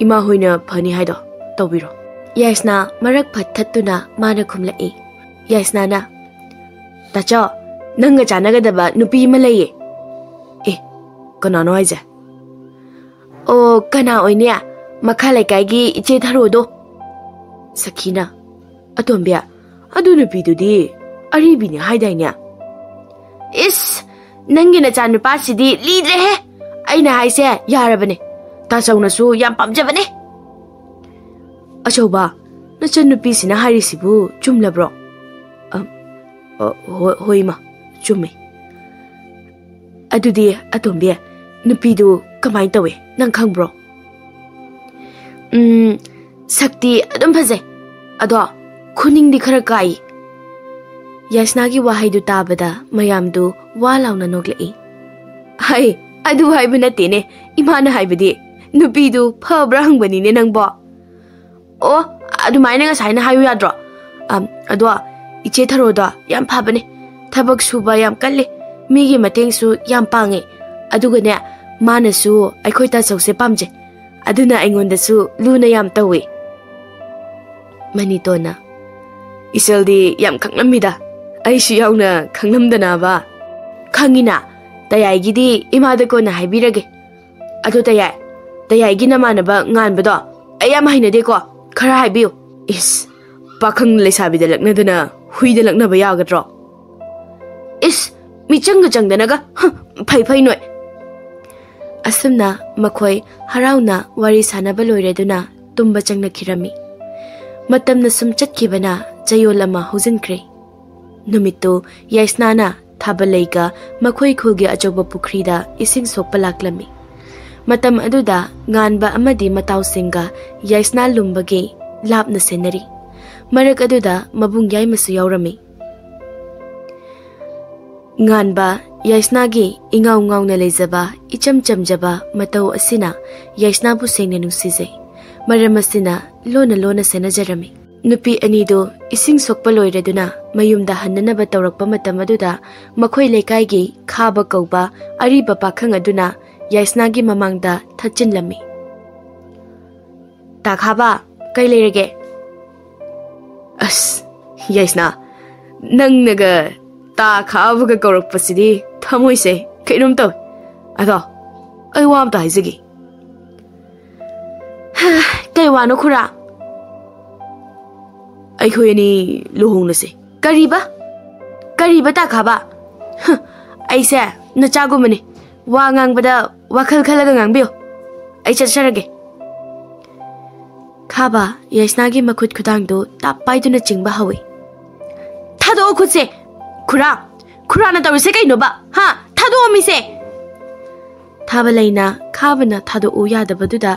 ꯏꯃꯥ ꯍꯣꯏꯅ ꯐꯅꯤ ꯍꯥꯏꯗꯣ ꯇꯧꯕꯤꯔꯣ꯫" ꯌꯥꯏꯁꯅꯥ ꯃꯔꯛ ꯐꯠ ꯊꯠꯇꯨꯅ ꯃꯥꯅ ꯈꯨꯝꯂꯛꯏ꯫ ꯌꯥꯏꯁꯅꯥꯅ, "ꯇꯥꯆꯧ, ꯅꯪꯒ ꯆꯥꯟꯅꯒꯗꯕ ꯅꯨꯄꯤ ꯑꯃ ꯂꯩꯌꯦ꯫ ꯀꯅꯥꯅꯣ ꯍꯥꯏꯁꯦ? ꯑꯣ, ꯀꯅꯥ ꯑꯣꯏꯅꯤ? ꯃꯈꯥ ꯂꯩꯀꯥꯏꯒꯤ ꯏꯆꯦ ꯊꯔꯣꯗꯣ꯫ ꯁꯈꯤꯅ, "ꯑꯇꯣꯝꯕꯤ, ꯑꯗꯨ ꯅꯨꯄꯤꯗꯨꯗꯤ ꯑꯔꯤꯕꯤꯅꯤ ꯍꯥꯏꯗꯥꯏꯅꯦ?" "ꯏꯁ, ꯅꯪꯒꯤ ꯅꯆꯥꯅꯨꯄꯥꯁꯤꯗꯤ ꯂꯤꯗ꯭ꯔꯦꯍꯦ꯫ ꯑꯩꯅ ꯍꯥꯏꯁꯦ ꯌꯥꯔꯕꯅꯦ꯫ ꯇꯥꯆꯧꯅꯁꯨ ꯌꯥꯝ ꯄꯥꯝꯖꯕꯅꯦ꯫" "ꯑꯆꯧꯕ, ꯅꯆꯟꯅꯨꯄꯤꯁꯤꯅ ꯍꯥꯏꯔꯤꯁꯤꯕꯨ ꯆꯨꯝꯂꯕ꯭ꯔꯣ?" "ꯑ, ꯑ, ꯍꯣꯏ, ꯍꯣꯏ, ꯏꯃꯥ, ꯆꯨꯝꯃꯤ꯫" "ꯑꯗꯨꯗꯤ, ꯑꯇꯣꯝꯕꯤ, ꯅꯨꯄꯤꯗꯨ ꯀꯃꯥꯏꯅ ꯇꯧꯏ, ꯅꯪ ꯈꯪꯕ꯭ꯔꯣ?" "ꯎꯝ, ꯁꯛꯇꯤ ꯑꯗꯨꯝ ꯐꯖꯩ꯫ ꯑꯗꯣ ꯈꯨꯅꯤꯡꯗꯤ ꯈꯔ ꯀꯥꯏ꯫" ꯌꯥꯏꯁꯅꯥꯒꯤ ꯋꯥꯍꯩꯗꯨ ꯇꯥꯕꯗ ꯃꯌꯥꯝꯗꯨ ꯋꯥ ꯂꯥꯎꯅ ꯅꯣꯛꯂꯛꯏ꯫ "ꯍꯩ, ꯑꯗꯨ ꯍꯥꯏꯕ ꯅꯠꯇꯦꯅꯦ, ꯏꯃꯥꯅ ꯍꯥꯏꯕꯗꯤ ꯅꯨꯄꯤꯗꯨ ꯐꯕ꯭ꯔꯥ ꯍꯪꯕꯅꯤꯅꯦ ꯅꯪꯕꯣ꯫" "ꯑꯣ, ꯑꯗꯨꯃꯥꯏꯅ ꯉꯁꯥꯏꯅ ꯍꯥꯏꯌꯨ ꯌꯥꯗ꯭ꯔꯣ? ꯑꯝ, ꯑꯗꯣ ꯏꯆꯦ ꯊꯔꯣꯗꯣ ꯌꯥꯝ ꯐꯕꯅꯦ, ꯊꯕꯛ ꯁꯨꯕ ꯌꯥꯝ ꯀꯜꯂꯤ, ꯃꯤꯒꯤ ꯃꯇꯦꯡꯁꯨ ꯌꯥꯝ ꯄꯥꯡꯉꯤ, ꯑꯗꯨꯒꯅꯦ, ꯃꯥꯅꯁꯨ ꯑꯩꯈꯣꯏ ꯇꯥꯆꯧꯁꯦ ꯄꯥꯝꯖꯩ, ꯑꯗꯨꯅ ꯑꯩꯉꯣꯟꯗꯁꯨ ꯂꯨꯅ ꯌꯥꯝ ꯇꯧꯏ꯫" ꯃꯅꯤꯇꯣꯟꯅ, "ꯏꯆꯜꯗꯤ ꯌꯥꯝ ꯈꯪꯂꯝꯃꯤꯗ, ꯑꯩꯁꯨ ꯌꯥꯎꯅ ꯈꯪꯂꯝꯗꯅꯕ꯫" "ꯈꯪꯉꯤꯅ, ꯇꯌꯥꯏꯒꯤꯗꯤ ꯏꯃꯥꯗ ꯀꯣꯟꯅ ꯍꯥꯏꯕꯤꯔꯒꯦ꯫ ꯑꯗꯣ ꯇꯌꯥꯏ, ꯇꯌꯥꯏꯒꯤ ꯅꯃꯥꯟꯅꯕ ꯉꯥꯟꯕꯗꯣ ꯑꯩ ꯌꯥꯝ ꯍꯩꯅꯗꯦꯀꯣ, ꯈꯔ ꯍꯥꯏꯕꯤꯌꯨ꯫" "ꯏꯁ, ꯄꯥꯈꯪ ꯂꯩꯁꯥꯕꯤꯗ ꯂꯛꯅꯗꯅ ꯍꯨꯏꯗ ꯂꯛꯅꯕ ꯌꯥꯒꯗ꯭ꯔꯣ?" "ꯏꯁ, ꯃꯤꯆꯪꯒ ꯆꯪꯗꯅꯒ, ꯍ, ꯐꯩ ꯐꯩ ꯅꯣꯏ꯫" ꯑꯁꯨꯝꯅ ꯃꯈꯣꯏ ꯍꯔꯥꯎꯅ ꯋꯥꯔꯤ ꯁꯥꯟꯅꯕ ꯂꯣꯏꯔꯗꯨꯅ ꯇꯨꯝꯕ ꯆꯪꯅꯈꯤꯔꯝꯃꯤ꯫ ꯃꯇꯝꯅ ꯁꯨꯝ ꯆꯠꯈꯤꯕꯅ ꯆꯌꯣꯜ ꯑꯃ ꯍꯧꯖꯤꯟꯈ꯭ꯔꯦ꯫ ꯅꯨꯃꯤꯠꯇꯨ ꯌꯥꯏꯁꯅꯥꯅ ꯊꯥꯕꯂꯩꯒ ꯃꯈꯣꯏ ꯈꯨꯜꯒꯤ ꯑꯆꯧꯕ ꯄꯨꯈ꯭ꯔꯤꯗ ꯏꯁꯤꯡ ꯁꯣꯛꯄ ꯂꯥꯛꯂꯝꯃꯤ꯫ ꯃꯇꯝ ꯑꯗꯨꯗ ꯉꯥꯟꯕ ꯑꯃꯗꯤ ꯃꯇꯥꯎꯁꯤꯡꯒ ꯌꯥꯏꯁꯅꯥ ꯂꯨꯝꯕꯒꯤ ꯂꯥꯞꯅ ꯁꯦꯟꯅꯔꯤ꯫ ꯃꯔꯛ ꯑꯗꯨꯗ ꯃꯕꯨꯡ ꯌꯥꯏꯃꯁꯨ ꯌꯥꯎꯔꯝꯃꯤ꯫ ꯉꯥꯟꯕ, ꯌꯥꯏꯁꯅꯥꯒꯤ ꯏꯉꯥꯎ ꯉꯥꯎꯅ ꯂꯩꯖꯕ, ꯏꯆꯝ ꯆꯝꯖꯕ ꯃꯇꯧ ꯑꯁꯤꯅ ꯌꯥꯏꯁꯅꯥꯕꯨ ꯁꯦꯡꯅ ꯅꯨꯡꯁꯤꯖꯩ꯫ ꯃꯔꯝ ꯑꯁꯤꯅ ꯂꯣꯟꯅ ꯂꯣꯟꯅ ꯁꯦꯟꯅꯖꯔꯝꯃꯤ꯫ ꯅꯨꯄꯤ ꯑꯅꯤꯗꯨ ꯏꯁꯤꯡ ꯁꯣꯛꯄ ꯂꯣꯏꯔꯗꯨꯅ ꯃꯌꯨꯝꯗ ꯍꯟꯅꯅꯕ ꯇꯧꯔꯛꯄ ꯃꯇꯝ ꯑꯗꯨꯗ ꯃꯈꯣꯏ ꯂꯩꯀꯥꯏꯒꯤ ꯈꯥꯕ ꯀꯧꯕ ꯑꯔꯤꯕ ꯄꯥꯈꯪ ꯑꯗꯨꯅ ꯌꯥꯏꯁꯅꯥꯒꯤ ꯃꯃꯥꯡꯗ ꯊꯠꯆꯤꯜꯂꯝꯃꯤ꯫ "ꯇꯥ ꯈꯥꯕ, ꯀꯩ ꯂꯩꯔꯒꯦ?" "ꯑꯁ, ꯌꯥꯏꯁꯅꯥ, ꯅꯪꯅꯒ ꯇꯥ ꯈꯥꯕꯒ ꯀꯧꯔꯛꯄꯁꯤꯗꯤ ꯊꯃꯣꯏꯁꯦ ꯀꯩꯅꯣꯝ ꯇꯧꯏ꯫ ꯑꯗꯣ ꯑꯩ ꯋꯥ ꯑꯝꯇ ꯍꯥꯏꯖꯒꯦ꯫ ꯍꯥ, ꯀꯩ ꯋꯥꯅꯣ ꯈꯨꯔꯥ? ꯑꯩꯈꯣꯏ ꯑꯅꯤ ꯂꯨꯍꯣꯡꯂꯁꯦ꯫ ꯀꯔꯤꯕ? ꯀꯔꯤꯕ ꯇꯥꯈꯥꯕ? ꯍ, ꯑꯩꯁꯦ ꯅꯆꯥꯒꯨꯝꯕꯅꯤ꯫ ꯋꯥ ꯉꯥꯡꯕꯗ ꯋꯥꯈꯜ ꯈꯜꯂꯒ ꯉꯥꯡꯕꯤꯌꯨ꯫ ꯑꯩ ꯆꯠꯆꯔꯒꯦ꯫ ꯈꯥꯕ ꯌꯥꯏꯁꯅꯥꯒꯤ ꯃꯈꯨꯠ ꯈꯨꯗꯥꯡꯗꯨ ꯇꯥꯞ ꯄꯥꯏꯗꯨꯅ ꯆꯤꯡꯕ ꯍꯧꯏ꯫ "ꯊꯥꯗꯣꯛꯑꯣ ꯈꯨꯠꯁꯦ! ꯈꯨꯔꯥ! ꯈꯨꯔꯥꯅ ꯇꯧꯔꯤꯁꯦ ꯀꯩꯅꯣꯕ? ꯍꯥ? ꯊꯥꯗꯣꯛꯑꯣ ꯃꯤꯁꯦ!" ꯊꯥꯕ ꯂꯩꯅ ꯈꯥꯕꯅ ꯊꯥꯗꯣꯛꯎ ꯌꯥꯗꯕꯗꯨꯗ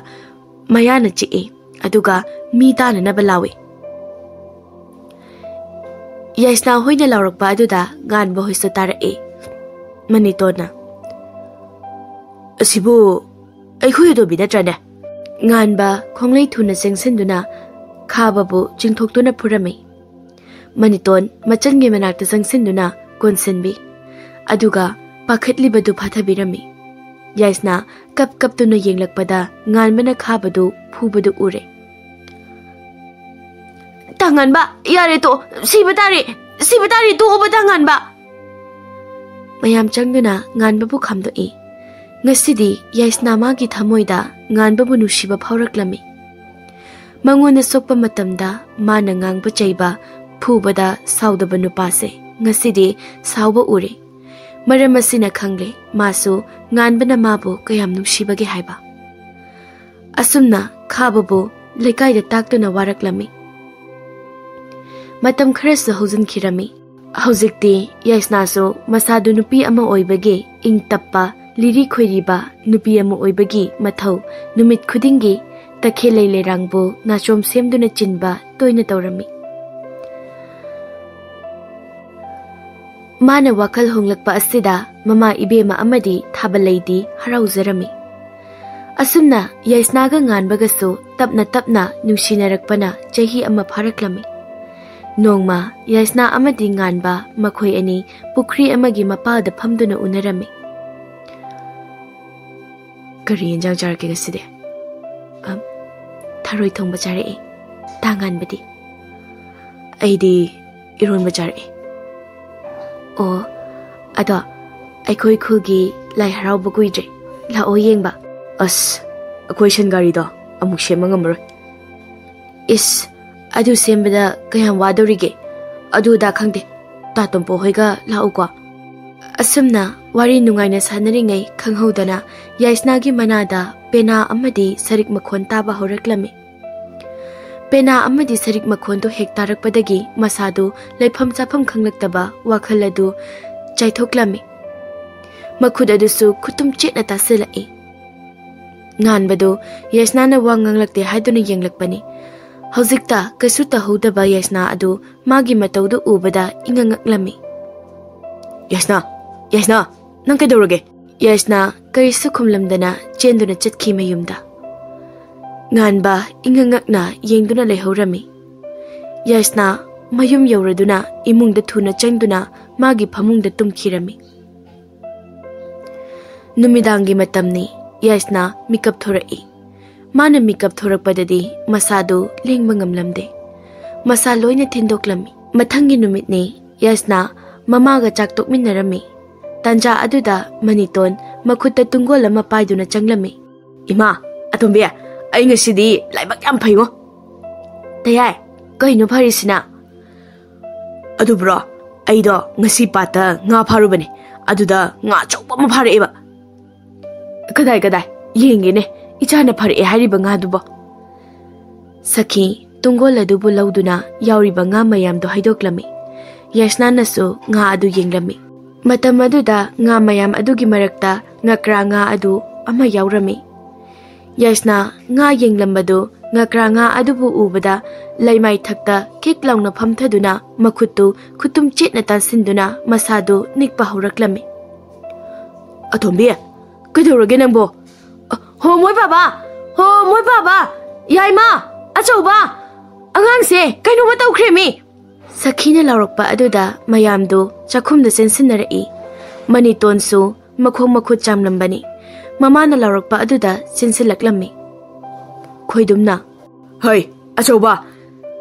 ꯃꯌꯥꯅ ꯆꯤꯛꯏ, ꯑꯗꯨꯒ ꯃꯤ ꯇꯥꯅꯅꯕ ꯂꯥꯎꯏ꯫ ꯌꯥꯏꯁꯅꯥ ꯍꯣꯏꯅ ꯂꯥꯎꯔꯛꯄ ꯑꯗꯨꯗ ꯉꯥꯟꯕ ꯍꯣꯏꯁꯨ ꯇꯥꯔꯛꯏ꯫ ꯃꯅꯤꯇꯣꯟꯅ, "ꯑꯁꯤꯕꯨ ꯑꯩꯈꯣꯏ ꯑꯗꯣꯝꯕꯤ ꯅꯠꯇ꯭ꯔꯅꯦ?" ꯉꯥꯟꯕ ꯈꯣꯡꯂꯩ ꯊꯨꯅ ꯆꯪꯁꯤꯟꯗꯨꯅ ꯈꯥꯕꯕꯨ ꯆꯤꯡꯊꯣꯛꯇꯨꯅ ꯐꯨꯔꯝꯃꯤ꯫ ꯃꯅꯤꯇꯣꯟ ꯃꯆꯟꯒꯤ ꯃꯅꯥꯛꯇ ꯆꯪꯁꯤꯟꯗꯨꯅ ꯀꯣꯟꯁꯤꯟꯕꯤ, ꯑꯗꯨꯒ ꯄꯥꯈꯠꯂꯤꯕꯗꯨ ꯐꯥꯊꯕꯤꯔꯝꯃꯤ꯫ ꯌꯥꯏꯁꯅꯥ ꯀꯞ ꯀꯞꯇꯨꯅ ꯌꯦꯡꯂꯛꯄꯗ ꯉꯥꯟꯕꯅ ꯈꯥꯕꯗꯨ ꯐꯨꯕꯗꯨ ꯎꯔꯦ꯫ "ꯇꯥꯉꯥꯟꯕ, ꯌꯥꯔꯦ ꯇꯣꯛꯑꯣ, ꯁꯤꯕ ꯇꯥꯔꯦ, ꯁꯤꯕ ꯇꯥꯔꯦ, ꯇꯣꯛꯑꯣꯕ ꯇꯥꯉꯥꯟꯕ!" ꯃꯌꯥꯝ ꯆꯪꯗꯨꯅ ꯉꯥꯟꯕꯕꯨ ꯈꯥꯝꯗꯣꯛꯏ꯫ ꯉꯁꯤꯗꯤ ꯌꯥꯏꯁꯅꯥ ꯃꯥꯒꯤ ꯊꯃꯣꯏꯗ ꯉꯥꯟꯕꯕꯨ ꯅꯨꯡꯁꯤꯕ ꯐꯥꯎꯔꯛꯂꯝꯃꯤ꯫ ꯃꯉꯣꯟꯗ ꯁꯣꯛꯄ ꯃꯇꯝꯗ ꯃꯥꯅ ꯉꯥꯡꯕ ꯆꯩꯕ, ꯐꯨꯕꯗ ꯁꯥꯎꯗꯕ ꯅꯨꯄꯥꯁꯦ ꯉꯁꯤꯗꯤ ꯁꯥꯎꯕ ꯎꯔꯦ꯫ ꯃꯔꯝ ꯑꯁꯤꯅ ꯈꯪꯂꯦ ꯃꯥꯁꯨ ꯉꯥꯟꯕꯅ ꯃꯥꯕꯨ ꯀꯌꯥꯝ ꯅꯨꯡꯁꯤꯕꯒꯦ ꯍꯥꯏꯕ꯫ ꯑꯁꯨꯝꯅ ꯈꯥꯕꯕꯨ ꯂꯩꯀꯥꯏꯗ ꯇꯥꯛꯇꯨꯅ ꯋꯥꯔꯛꯂꯝꯃꯤ꯫ ꯃꯇꯝ ꯈꯔꯁꯨ ꯍꯧꯖꯤꯟꯈꯤꯔꯝꯃꯤ꯫ ꯍꯧꯖꯤꯛꯇꯤ ꯌꯥꯏꯁꯅꯥꯁꯨ ꯃꯁꯥꯗꯨ ꯅꯨꯄꯤ ꯑꯃ ꯑꯣꯏꯕꯒꯤ ꯏꯪ ꯇꯞꯄ, ꯂꯤꯔꯤ ꯈꯣꯏꯔꯤꯕ ꯅꯨꯄꯤ ꯑꯃ ꯑꯣꯏꯕꯒꯤ ꯃꯊꯧ ꯅꯨꯃꯤꯠ ꯈꯨꯗꯤꯡꯒꯤ ꯇꯈꯦꯜꯂꯩ ꯂꯩꯔꯥꯡꯕꯨ ꯅꯥꯆꯣꯝ ꯁꯦꯝꯗꯨꯅ ꯆꯤꯟꯕ ꯇꯣꯏꯅ ꯇꯧꯔꯝꯃꯤ꯫ ꯃꯥꯅ ꯋꯥꯈꯜ ꯍꯣꯡꯂꯛꯄ ꯑꯁꯤꯗ ꯃꯃꯥ ꯏꯕꯦꯝꯃ ꯑꯃꯗꯤ ꯊꯥꯕꯂꯩꯗꯤ ꯍꯔꯥꯎꯖꯔꯝꯃꯤ꯫ ꯑꯁꯨꯝꯅ ꯌꯥꯏꯁꯅꯥꯒ ꯉꯥꯟꯕꯒꯁꯨ ꯇꯞꯅ ꯇꯞꯅ ꯅꯨꯡꯁꯤꯅꯔꯛꯄꯅ ꯆꯍꯤ ꯑꯃ ꯐꯥꯔꯛꯂꯝꯃꯤ꯫ ꯅꯣꯡꯃ ꯌꯥꯏꯁꯅꯥ ꯑꯃꯗꯤ ꯉꯥꯟꯕ ꯃꯈꯣꯏ ꯑꯅꯤ ꯄꯨꯈ꯭ꯔꯤ ꯑꯃꯒꯤ ꯃꯄꯥꯗ ꯐꯝꯗꯨꯅ ꯎꯅꯔꯝꯃꯤ꯫ "ꯀꯔꯤ ꯌꯦꯟꯖꯥꯡ ꯆꯥꯔꯛꯀꯦ ꯉꯁꯤꯗꯤ?" "ꯑ, ꯊꯔꯣꯏ ꯊꯣꯡꯕ ꯆꯥꯔꯛꯑꯦ, ꯇꯥ ꯉꯥꯟꯕꯗꯤ?" "ꯑꯩꯗꯤ ꯏꯔꯣꯟꯕ ꯆꯥꯔꯛꯑꯦ꯫" "ꯑꯣ, ꯑꯗꯣ ꯑꯩꯈꯣꯏ ꯈꯨꯜꯒꯤ ꯂꯥꯏ ꯍꯔꯥꯎꯕ ꯀꯨꯏꯗ꯭ꯔꯦ, ꯂꯥꯛꯑꯣ ꯌꯦꯡꯕ꯫ ꯑꯁ, ꯑꯩꯈꯣꯏ ꯁꯟ ꯒꯥꯔꯤꯗꯣ ꯑꯃꯨꯛ ꯁꯦꯝꯕ ꯉꯝꯃꯔꯣꯏ꯫ ꯏꯁ, ꯑꯗꯨ ꯁꯦꯝꯕꯗ ꯀꯌꯥꯝ ꯋꯥꯗꯧꯔꯤꯒꯦ? ꯑꯗꯨ ꯑꯗꯥ ꯈꯪꯗꯦ꯫ ꯇꯥꯇꯣꯝꯄꯣ ꯍꯣꯏꯒ ꯂꯥꯛꯎꯀꯣ꯫ ꯑꯁꯨꯝꯅ ꯋꯥꯔꯤ ꯅꯨꯡꯉꯥꯏꯅ ꯁꯥꯟꯅꯔꯤꯉꯩ ꯈꯪꯍꯧꯗꯅ ꯌꯥꯏꯁꯅꯥꯒꯤ ꯃꯅꯥꯗ ꯄꯦꯅꯥ ꯑꯃꯗꯤ ꯁꯔꯤꯛ ꯃꯈꯣꯟ ꯇꯥꯕ ꯍꯧꯔꯛꯂꯝꯃꯤ꯫ ꯄꯦꯅꯥ ꯑꯃꯗꯤ ꯁꯔꯤꯛ ꯃꯈꯣꯟꯗꯨ ꯍꯦꯛ ꯇꯥꯔꯛꯄꯗꯒꯤ ꯃꯁꯥꯗꯨ ꯂꯩꯐꯝ ꯆꯥꯐꯝ ꯈꯪꯂꯛꯇꯕ ꯋꯥꯈꯜ ꯑꯗꯨ ꯆꯥꯏꯊꯣꯛꯂꯝꯃꯤ꯫ ꯃꯈꯨꯠ ꯑꯗꯨꯁꯨ ꯈꯨꯇꯨꯝ ꯆꯦꯠꯅ ꯇꯥꯁꯤꯜꯂꯛꯏ꯫ ꯉꯥꯟꯕꯗꯨ ꯌꯥꯏꯁꯅꯥꯅ ꯋꯥ ꯉꯥꯡꯂꯛꯇꯦ ꯍꯥꯏꯗꯨꯅ ꯌꯦꯡꯂꯛꯄꯅꯤ꯫ ꯍꯧꯖꯤꯛꯇ ꯀꯩꯁꯨ ꯇꯧꯍꯧꯗꯕ ꯌꯥꯏꯁꯅꯥ ꯑꯗꯨ ꯃꯥꯒꯤ ꯃꯇꯧꯗꯨ ꯎꯕꯗ ꯏꯉꯛꯉꯛꯂꯝꯃꯤ꯫ "ꯌꯥꯏꯁꯅꯥ, ꯌꯥꯏꯁꯅꯥ, ꯅꯪ ꯀꯩꯗꯧꯔꯒꯦ?" ꯌꯥꯏꯁꯅꯥ ꯀꯔꯤꯁꯨ ꯈꯨꯝꯂꯝꯗꯅ ꯆꯦꯟꯗꯨꯅ ꯆꯠꯈꯤ ꯃꯌꯨꯝꯗ꯫ ꯉꯥꯟꯕ ꯏꯉꯛꯉꯛꯅ ꯌꯦꯡꯗꯨꯅ ꯂꯩꯍꯧꯔꯝꯃꯤ꯫ ꯌꯥꯏꯁꯅꯥ ꯃꯌꯨꯝ ꯌꯧꯔꯗꯨꯅ ꯏꯃꯨꯡꯗ ꯊꯨꯅ ꯆꯪꯗꯨꯅ ꯃꯥꯒꯤ ꯐꯃꯨꯡꯗ ꯇꯨꯝꯈꯤꯔꯝꯃꯤ꯫ ꯅꯨꯃꯤꯗꯥꯡꯒꯤ ꯃꯇꯝꯅꯤ꯫ ꯌꯥꯏꯁꯅꯥ ꯃꯤꯀꯞ ꯊꯣꯔꯛꯏ꯫ ꯃꯥꯅ ꯃꯤꯀꯞ ꯊꯣꯔꯛꯄꯗꯗꯤ ꯃꯁꯥꯗꯨ ꯂꯦꯡꯕ ꯉꯝꯂꯝꯗꯦ꯫ ꯃꯁꯥ ꯂꯣꯏꯅ ꯊꯤꯟꯗꯣꯛꯂꯝꯃꯤ꯫ ꯃꯊꯪꯒꯤ ꯅꯨꯃꯤꯠꯅꯤ꯫ ꯌꯥꯏꯁꯅꯥ ꯃꯃꯥꯒ ꯆꯥꯛ ꯇꯣꯛꯃꯤꯟꯅꯔꯝꯃꯤ꯫ ꯇꯥꯟꯖꯥ ꯑꯗꯨꯗ ꯃꯅꯤꯇꯣꯟ ꯃꯈꯨꯠꯇ ꯇꯨꯡꯒꯣꯜ ꯑꯃ ꯄꯥꯏꯗꯨꯅ ꯆꯪꯂꯝꯃꯤ꯫ "ꯏꯃꯥ, ꯑꯇꯣꯝꯕꯤ, ꯑꯩ ꯉꯁꯤꯗꯤ ꯂꯥꯏꯕꯛ ꯌꯥꯝ ꯐꯩꯉꯣ꯫" "ꯇꯌꯥꯏ, ꯀꯩꯅꯣ ꯐꯔꯤꯁꯤꯅ?" "ꯑꯗꯨꯕꯨꯔꯣ, ꯑꯩꯗꯣ ꯉꯁꯤ ꯄꯥꯠꯇ ꯉꯥ ꯐꯥꯔꯨꯕꯅꯦ꯫ ꯑꯗꯨꯗ ꯉꯥ ꯑꯆꯧꯕ ꯑꯃ ꯐꯥꯔꯛꯑꯦꯕ꯫" "ꯀꯗꯥꯏ, ꯀꯗꯥꯏ? ꯌꯦꯡꯒꯦꯅꯦ, ꯏꯆꯥꯅ ꯐꯥꯔꯛꯑꯦ ꯍꯥꯏꯔꯤꯕ ꯉꯥꯗꯨꯕꯣ꯫" ꯁꯈꯤ ꯇꯨꯡꯒꯣꯜ ꯑꯗꯨꯕꯨ ꯂꯧꯗꯨꯅ ꯌꯥꯎꯔꯤꯕ ꯉꯥ ꯃꯌꯥꯝꯗꯣ ꯍꯥꯏꯗꯣꯛꯂꯝꯃꯤ꯫ ꯌꯥꯏꯁꯅꯥꯅꯁꯨ ꯉꯥ ꯑꯗꯨ ꯌꯦꯡꯂꯝꯃꯤ꯫ ꯃꯇꯝ ꯑꯗꯨꯗ ꯉꯥ ꯃꯌꯥꯝ ꯑꯗꯨꯒꯤ ꯃꯔꯛꯇ ꯉꯀ꯭ꯔꯥ ꯉꯥ ꯑꯗꯨ ꯑꯃ ꯌꯥꯎꯔꯝꯃꯤ꯫ ꯌꯥꯏꯁꯅꯥ ꯉꯥ ꯌꯦꯡꯂꯝꯕꯗꯨ ꯉꯀ꯭ꯔꯥ ꯉꯥ ꯑꯗꯨꯕꯨ ꯎꯕꯗ ꯂꯩꯃꯥꯏ ꯊꯛꯇ ꯈꯤꯛ ꯂꯥꯎꯅ ꯐꯝꯊꯗꯨꯅ ꯃꯈꯨꯠꯇꯨ ꯈꯨꯇꯨꯝ ꯆꯦꯠꯅ ꯇꯥꯟꯁꯤꯟꯗꯨꯅ ꯃꯁꯥꯗꯨ ꯅꯤꯛꯄ ꯍꯧꯔꯛꯂꯝꯃꯤ꯫ "ꯑꯇꯣꯝꯕꯤ, ꯀꯩꯗꯧꯔꯒꯦ ꯅꯪꯕꯣ?" "ꯑ, ꯍꯣ ꯃꯣꯏ ꯕꯥꯕꯥ! ꯍꯣ ꯃꯣꯏ ꯕꯥꯕꯥ! ꯌꯥꯏꯃ! ꯑꯆꯧꯕ! ꯑꯉꯥꯡꯁꯦ ꯀꯩꯅꯣꯝꯃ ꯇꯧꯈ꯭ꯔꯦꯃꯤ!" ꯁꯈꯤꯅ ꯂꯥꯎꯔꯛꯄ ꯑꯗꯨꯗ ꯃꯌꯥꯝꯗꯨ ꯆꯥꯛꯈꯨꯝꯗ ꯆꯦꯟꯁꯤꯟꯅꯔꯛꯏ꯫ ꯃꯅꯤꯇꯣꯟꯁꯨ ꯃꯈꯣꯡ ꯃꯈꯨꯠ ꯆꯥꯝꯂꯝꯕꯅꯤ꯫ ꯃꯃꯥꯅ ꯂꯥꯎꯔꯛꯄ ꯑꯗꯨꯗ ꯆꯦꯟꯁꯤꯜꯂꯛꯂꯝꯃꯤ꯫ ꯈꯣꯏꯗꯨꯝꯅ, "ꯍꯩ, ꯑꯆꯧꯕ!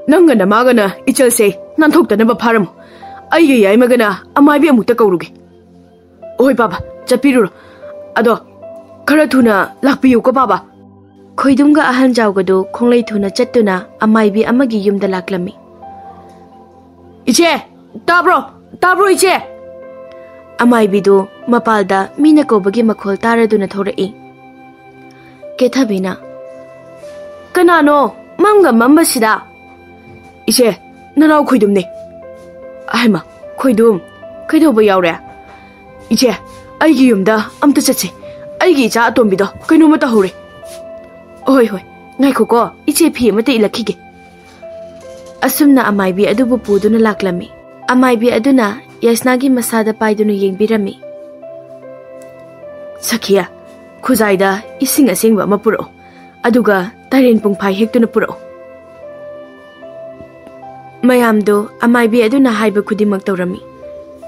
ꯅꯪꯒ ꯅꯃꯥꯒꯅ ꯏꯆꯜꯁꯦ ꯅꯥꯟꯊꯣꯛꯇꯅꯕ ꯐꯥꯔꯝꯃꯨ꯫ ꯑꯩꯒ ꯌꯥꯏꯃꯒꯅ ꯑꯃꯥꯏꯕꯤ ꯑꯃꯨꯛꯇ ꯀꯧꯔꯨꯒꯦ꯫" "ꯍꯣꯏ ꯄꯥꯕ, ꯆꯠꯄꯤꯔꯨꯔꯣ꯫ ꯑꯗꯣ ꯈꯔ ꯊꯨꯅ ꯂꯥꯛꯄꯤꯌꯨꯀꯣ ꯕꯥꯕꯥ꯫ ꯈꯣꯏꯗꯨꯝꯒ ꯑꯍꯟ ꯖꯥꯎꯒꯗꯨ ꯈꯣꯡꯂꯩ ꯊꯨꯅ ꯆꯠꯇꯨꯅ ꯑꯃꯥꯏꯕꯤ ꯑꯃꯒꯤ ꯌꯨꯝꯗ ꯂꯥꯛꯂꯝꯃꯤ꯫ "ꯏꯆꯦ, ꯇꯥꯕ꯭ꯔꯣ? ꯇꯥꯕ꯭ꯔꯣ ꯏꯆꯦ?" ꯑꯃꯥꯏꯕꯤꯗꯨ ꯃꯄꯥꯜꯗ ꯃꯤꯅ ꯀꯧꯕꯒꯤ ꯃꯈꯣꯜ ꯇꯥꯔꯗꯨꯅ ꯊꯣꯔꯛꯏ꯫ ꯀꯦꯊꯕꯤꯅ, "ꯀꯅꯥꯅꯣ ꯃꯝꯒ ꯃꯝꯕꯁꯤꯗ?" "ꯏꯆꯦ, ꯅꯅꯥꯎ ꯈꯣꯏꯗꯨꯝꯅꯦ꯫" "ꯍꯩꯃ, ꯈꯣꯏꯗꯨꯝ, ꯀꯩꯗꯧꯕ ꯌꯥꯎꯔꯦ?" "ꯏꯆꯦ, ꯑꯩꯒꯤ ꯌꯨꯝꯗ ꯑꯝꯇ ꯆꯠꯁꯦ꯫ ꯑꯩꯒꯤ ꯏꯆꯥ ꯑꯇꯣꯝꯕꯤꯗꯣ ꯀꯩꯅꯣꯝꯃ ꯇꯧꯍꯧꯔꯦ꯫" "ꯍꯣꯏ, ꯍꯣꯏ, ꯉꯥꯏꯈꯣꯀꯣ, ꯏꯆꯦ ꯐꯤ ꯑꯃꯇ ꯏꯜꯂꯛꯈꯤꯒꯦ꯫" ꯑꯁꯨꯝꯅ ꯑꯃꯥꯏꯕꯤ ꯑꯗꯨꯕꯨ ꯄꯨꯗꯨꯅ ꯂꯥꯛꯂꯝꯃꯤ꯫ ꯑꯃꯥꯏꯕꯤ ꯑꯗꯨꯅ ꯌꯥꯏꯁꯅꯥꯒꯤ ꯃꯁꯥꯗ ꯄꯥꯏꯗꯨꯅ ꯌꯦꯡꯕꯤꯔꯝꯃꯤ꯫ "ꯁꯈꯤꯌꯥ, ꯈꯨꯖꯥꯏꯗ ꯏꯁꯤꯡ ꯑꯁꯦꯡꯕ ꯑꯃ ꯄꯨꯔꯛꯑꯣ, ꯑꯗꯨꯒ ꯇꯔꯦꯟ ꯄꯨꯡꯐꯥꯏ ꯍꯦꯛꯇꯨꯅ ꯄꯨꯔꯛꯑꯣ꯫" ꯃꯌꯥꯝꯗꯣ ꯑꯃꯥꯏꯕꯤ ꯑꯗꯨꯅ ꯍꯥꯏꯕ ꯈꯨꯗꯤꯡꯃꯛ ꯇꯧꯔꯝꯃꯤ꯫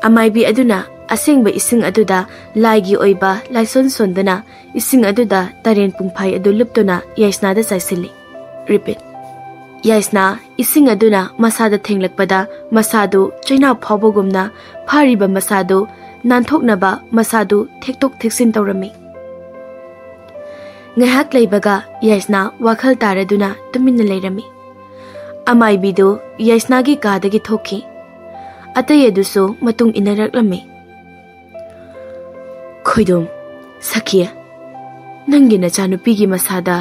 ꯑꯃꯥꯏꯕꯤ ꯑꯗꯨꯅ ꯑꯁꯦꯡꯕ ꯏꯁꯤꯡ ꯑꯗꯨꯗ ꯂꯥꯏꯒꯤ ꯑꯣꯏꯕ ꯂꯥꯏꯁꯣꯟ ꯁꯣꯟꯗꯨꯅ ꯏꯁꯤꯡ ꯑꯗꯨꯗ ꯇꯔꯦꯟ ꯄꯨꯡꯐꯥꯏ ꯑꯗꯨ ꯂꯨꯞꯇꯨꯅ ꯌꯥꯏꯁꯅꯥꯗ ꯆꯥꯏꯁꯤꯜꯂꯤ꯫ Repeat. ꯌꯥꯏꯁꯅꯥ ꯏꯁꯤꯡ ꯑꯗꯨꯅ ꯃꯁꯥꯗ ꯊꯦꯡꯂꯛꯄꯗ ꯃꯁꯥꯗꯨ ꯆꯩꯅꯥ ꯐꯥꯎꯕꯒꯨꯝꯅ ꯐꯥꯔꯤꯕ ꯃꯁꯥꯗꯨ ꯅꯥꯟꯊꯣꯛꯅꯕ ꯃꯁꯥꯗꯨ ꯊꯦꯛꯇꯣꯛ ꯊꯦꯛꯆꯤꯟ ꯇꯧꯔꯝꯃꯤ꯫ ꯉꯥꯏꯍꯥꯛ ꯂꯩꯕꯒ ꯌꯥꯏꯁꯅꯥ ꯋꯥꯈꯜ ꯇꯥꯔꯗꯨꯅ ꯇꯨꯃꯤꯟꯅ ꯂꯩꯔꯝꯃꯤ꯫ ꯑꯃꯥꯏꯕꯤꯗꯨ ꯌꯥꯏꯁꯅꯥꯒꯤ ꯀꯥꯗꯒꯤ ꯊꯣꯛꯈꯤ꯫ ꯑꯇꯩ ꯑꯗꯨꯁꯨ ꯃꯇꯨꯡ ꯏꯟꯅꯔꯛꯂꯝꯃꯤ꯫ "ꯈꯣꯏꯗꯨꯝ, ꯁꯈꯤ, ꯅꯪꯒꯤ ꯅꯆꯥꯅꯨꯄꯤꯒꯤ ꯃꯁꯥꯗ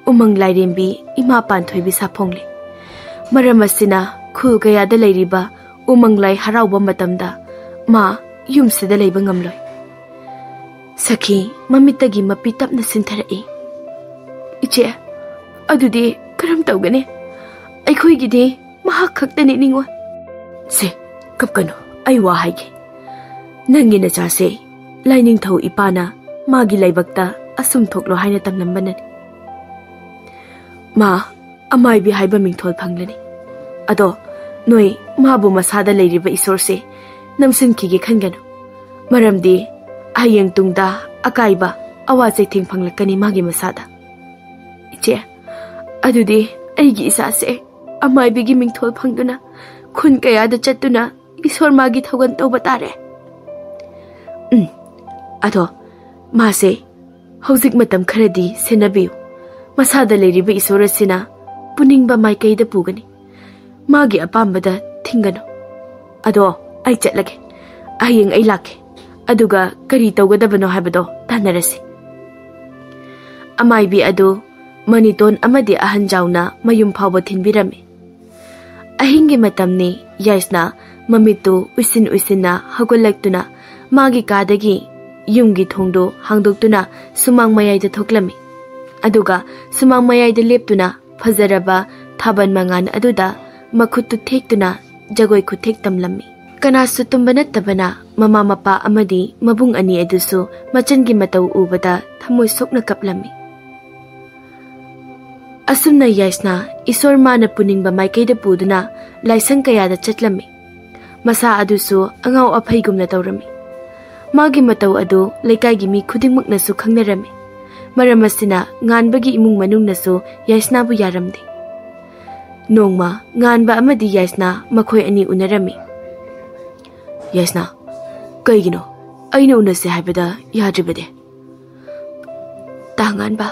ꯎꯃꯪ ꯂꯥꯏꯔꯦꯝꯕꯤ ꯏꯃꯥ ꯄꯥꯟꯊꯣꯏꯕꯤ ꯁꯥꯐꯣꯡꯂꯦ꯫ ꯃꯔꯝ ꯑꯁꯤꯅ ꯈꯨꯜ ꯀꯌꯥꯗ ꯂꯩꯔꯤꯕ ꯎꯃꯪ ꯂꯥꯏ ꯍꯔꯥꯎꯕ ꯃꯇꯝꯗ ꯃꯥ ꯌꯨꯝꯁꯤꯗ ꯂꯩꯕ ꯉꯝꯂꯣꯏ꯫" ꯁꯈꯤ ꯃꯃꯤꯠꯇꯒꯤ ꯃꯄꯤ ꯇꯞꯅ ꯁꯤꯟꯊꯔꯛꯏ꯫ "ꯏꯆꯦ, ꯑꯗꯨꯗꯤ ꯀꯔꯝ ꯇꯧꯒꯅꯤ? ꯑꯩꯈꯣꯏꯒꯤꯗꯤ ꯃꯍꯥꯛ ꯈꯛꯇꯅꯤ ꯅꯤꯡꯉꯣ꯫" "ꯁꯦ, ꯀꯞꯀꯅꯨ, ꯑꯩ ꯋꯥ ꯍꯥꯏꯒꯦ꯫ ꯅꯪꯒꯤ ꯅꯆꯥꯁꯦ ꯂꯥꯏꯅꯤꯡꯊꯧ ꯏꯄꯥꯅ ꯃꯥꯒꯤ ꯂꯥꯏꯕꯛꯇ ꯑꯁꯨꯝ ꯊꯣꯛꯂꯣ ꯍꯥꯏꯅ ꯇꯝꯂꯝꯕꯅꯅꯤ꯫ ꯃꯥ ꯑꯃꯥꯏꯕꯤ ꯍꯥꯏꯕ ꯃꯤꯡꯊꯣꯜ ꯐꯪꯂꯅꯤ꯫ ꯑꯗꯣ ꯅꯣꯏ ꯃꯥꯕꯨ ꯃꯁꯥꯗ ꯂꯩꯔꯤꯕ ꯏꯁꯣꯔꯁꯦ ꯅꯝꯁꯤꯟꯈꯤꯒꯦ ꯈꯟꯒꯅꯨ꯫ ꯃꯔꯝꯗꯤ ꯍꯌꯦꯡ ꯇꯨꯡꯗ ꯑꯀꯥꯏꯕ, ꯑꯋꯥ ꯆꯩꯊꯦꯡ ꯐꯪꯂꯛꯀꯅꯤ ꯃꯥꯒꯤ ꯃꯁꯥꯗ꯫" "ꯏꯆꯦ, ꯑꯗꯨꯗꯤ ꯑꯩꯒꯤ ꯏꯆꯥꯁꯦ ꯑꯃꯥꯏꯕꯤꯒꯤ ꯃꯤꯡꯊꯣꯜ ꯐꯪꯗꯨꯅ ꯈꯨꯟ ꯀꯌꯥꯗ ꯆꯠꯇꯨꯅ ꯏꯁꯣꯔ ꯃꯥꯒꯤ ꯊꯧꯒꯜ ꯇꯧꯕ ꯇꯥꯔꯦ꯫" "ꯎꯝ, ꯑꯗꯣ ꯃꯥꯁꯦ ꯍꯧꯖꯤꯛ ꯃꯇꯝ ꯈꯔꯗꯤ ꯁꯦꯟꯅꯕꯤꯌꯨ꯫ ꯃꯁꯥꯗ ꯂꯩꯔꯤꯕ ꯏꯁꯣꯔ ꯑꯁꯤꯅ ꯄꯨꯅꯤꯡꯕ ꯃꯥꯏꯀꯩꯗ ꯄꯨꯒꯅꯤ꯫ ꯃꯥꯒꯤ ꯑꯄꯥꯝꯕꯗ ꯊꯤꯡꯒꯅꯨ꯫ ꯑꯗꯣ ꯑꯩ ꯆꯠꯂꯒꯦ꯫ ꯍꯌꯦꯡ ꯑꯩ ꯂꯥꯛꯀꯦ꯫ ꯑꯗꯨꯒ ꯀꯔꯤ ꯇꯧꯒꯗꯕꯅꯣ ꯍꯥꯏꯕꯗꯣ ꯇꯥꯟꯅꯔꯁꯤ꯫ ꯑꯃꯥꯏꯕꯤ ꯑꯗꯨ ꯃꯅꯤꯇꯣꯟ ꯑꯃꯗꯤ ꯑꯍꯟꯖꯥꯎꯅ ꯃꯌꯨꯝ ꯐꯥꯎꯕ ꯊꯤꯟꯕꯤꯔꯝꯃꯤ꯫ ꯑꯍꯤꯡꯒꯤ ꯃꯇꯝꯅꯤ꯫ ꯌꯥꯏꯁꯅꯥ ꯃꯃꯤꯠꯇꯨ ꯎꯏꯁꯤꯟ ꯎꯏꯁꯤꯟꯅ ꯍꯧꯒꯠꯂꯛꯇꯨꯅ ꯃꯥꯒꯤ ꯀꯥꯗꯒꯤ ꯌꯨꯝꯒꯤ ꯊꯣꯡꯗꯨ ꯍꯥꯡꯗꯣꯛꯇꯨꯅ ꯁꯨꯃꯥꯡ ꯃꯌꯥꯏꯗ ꯊꯣꯛꯂꯝꯃꯤ꯫ ꯑꯗꯨꯒ ꯁꯨꯃꯥꯡ ꯃꯌꯥꯏꯗ ꯂꯦꯞꯇꯨꯅ ꯐꯖꯔꯕ ꯊꯥꯕꯜ ꯃꯉꯥꯜ ꯑꯗꯨꯗ ꯃꯈꯨꯠꯇꯨ ꯊꯦꯛꯇꯨꯅ ꯖꯒꯣꯏ ꯈꯨꯊꯦꯛ ꯇꯝꯂꯝꯃꯤ꯫ ꯀꯅꯥꯁꯨ ꯇꯨꯝꯕ ꯅꯠꯇꯕꯅ ꯃꯃꯥ ꯃꯄꯥ ꯑꯃꯗꯤ ꯃꯕꯨꯡ ꯑꯅꯤ ꯑꯗꯨꯁꯨ ꯃꯆꯟꯒꯤ ꯃꯇꯧ ꯎꯕꯗ ꯊꯃꯣꯏ ꯁꯣꯛꯅ ꯀꯞꯂꯝꯃꯤ꯫ ꯑꯁꯨꯝꯅ ꯌꯥꯏꯁꯅꯥ ꯏꯁꯣꯔ ꯃꯥꯅ ꯄꯨꯅꯤꯡꯕ ꯃꯥꯏꯀꯩꯗ ꯄꯨꯗꯨꯅ ꯂꯥꯏꯁꯪ ꯀꯌꯥꯗ ꯆꯠꯂꯝꯃꯤ꯫ ꯃꯁꯥ ꯑꯗꯨꯁꯨ ꯑꯉꯥꯎ ꯑꯐꯩꯒꯨꯝꯅ ꯇꯧꯔꯝꯃꯤ꯫ ꯃꯥꯒꯤ ꯃꯇꯧ ꯑꯗꯨ ꯂꯩꯀꯥꯏꯒꯤ ꯃꯤ ꯈꯨꯗꯤꯡꯃꯛꯅꯁꯨ ꯈꯪꯅꯔꯝꯃꯤ꯫ ꯃꯔꯝ ꯑꯁꯤꯅ ꯉꯥꯟꯕꯒꯤ ꯏꯃꯨꯡ ꯃꯅꯨꯡꯅꯁꯨ ꯌꯥꯏꯁꯅꯥꯕꯨ ꯌꯥꯔꯝꯗꯦ꯫ ꯅꯣꯡꯃ ꯉꯥꯟꯕ ꯑꯃꯗꯤ ꯌꯥꯏꯁꯅꯥ ꯃꯈꯣꯏ ꯑꯅꯤ ꯎꯅꯔꯝꯃꯤ꯫ "ꯌꯥꯏꯁꯅꯥ, ꯀꯩꯒꯤꯅꯣ ꯑꯩꯅ ꯎꯅꯁꯦ ꯍꯥꯏꯕꯗ ꯌꯥꯗ꯭ꯔꯤꯕꯗꯤ?" "ꯇꯥ ꯉꯥꯟꯕ,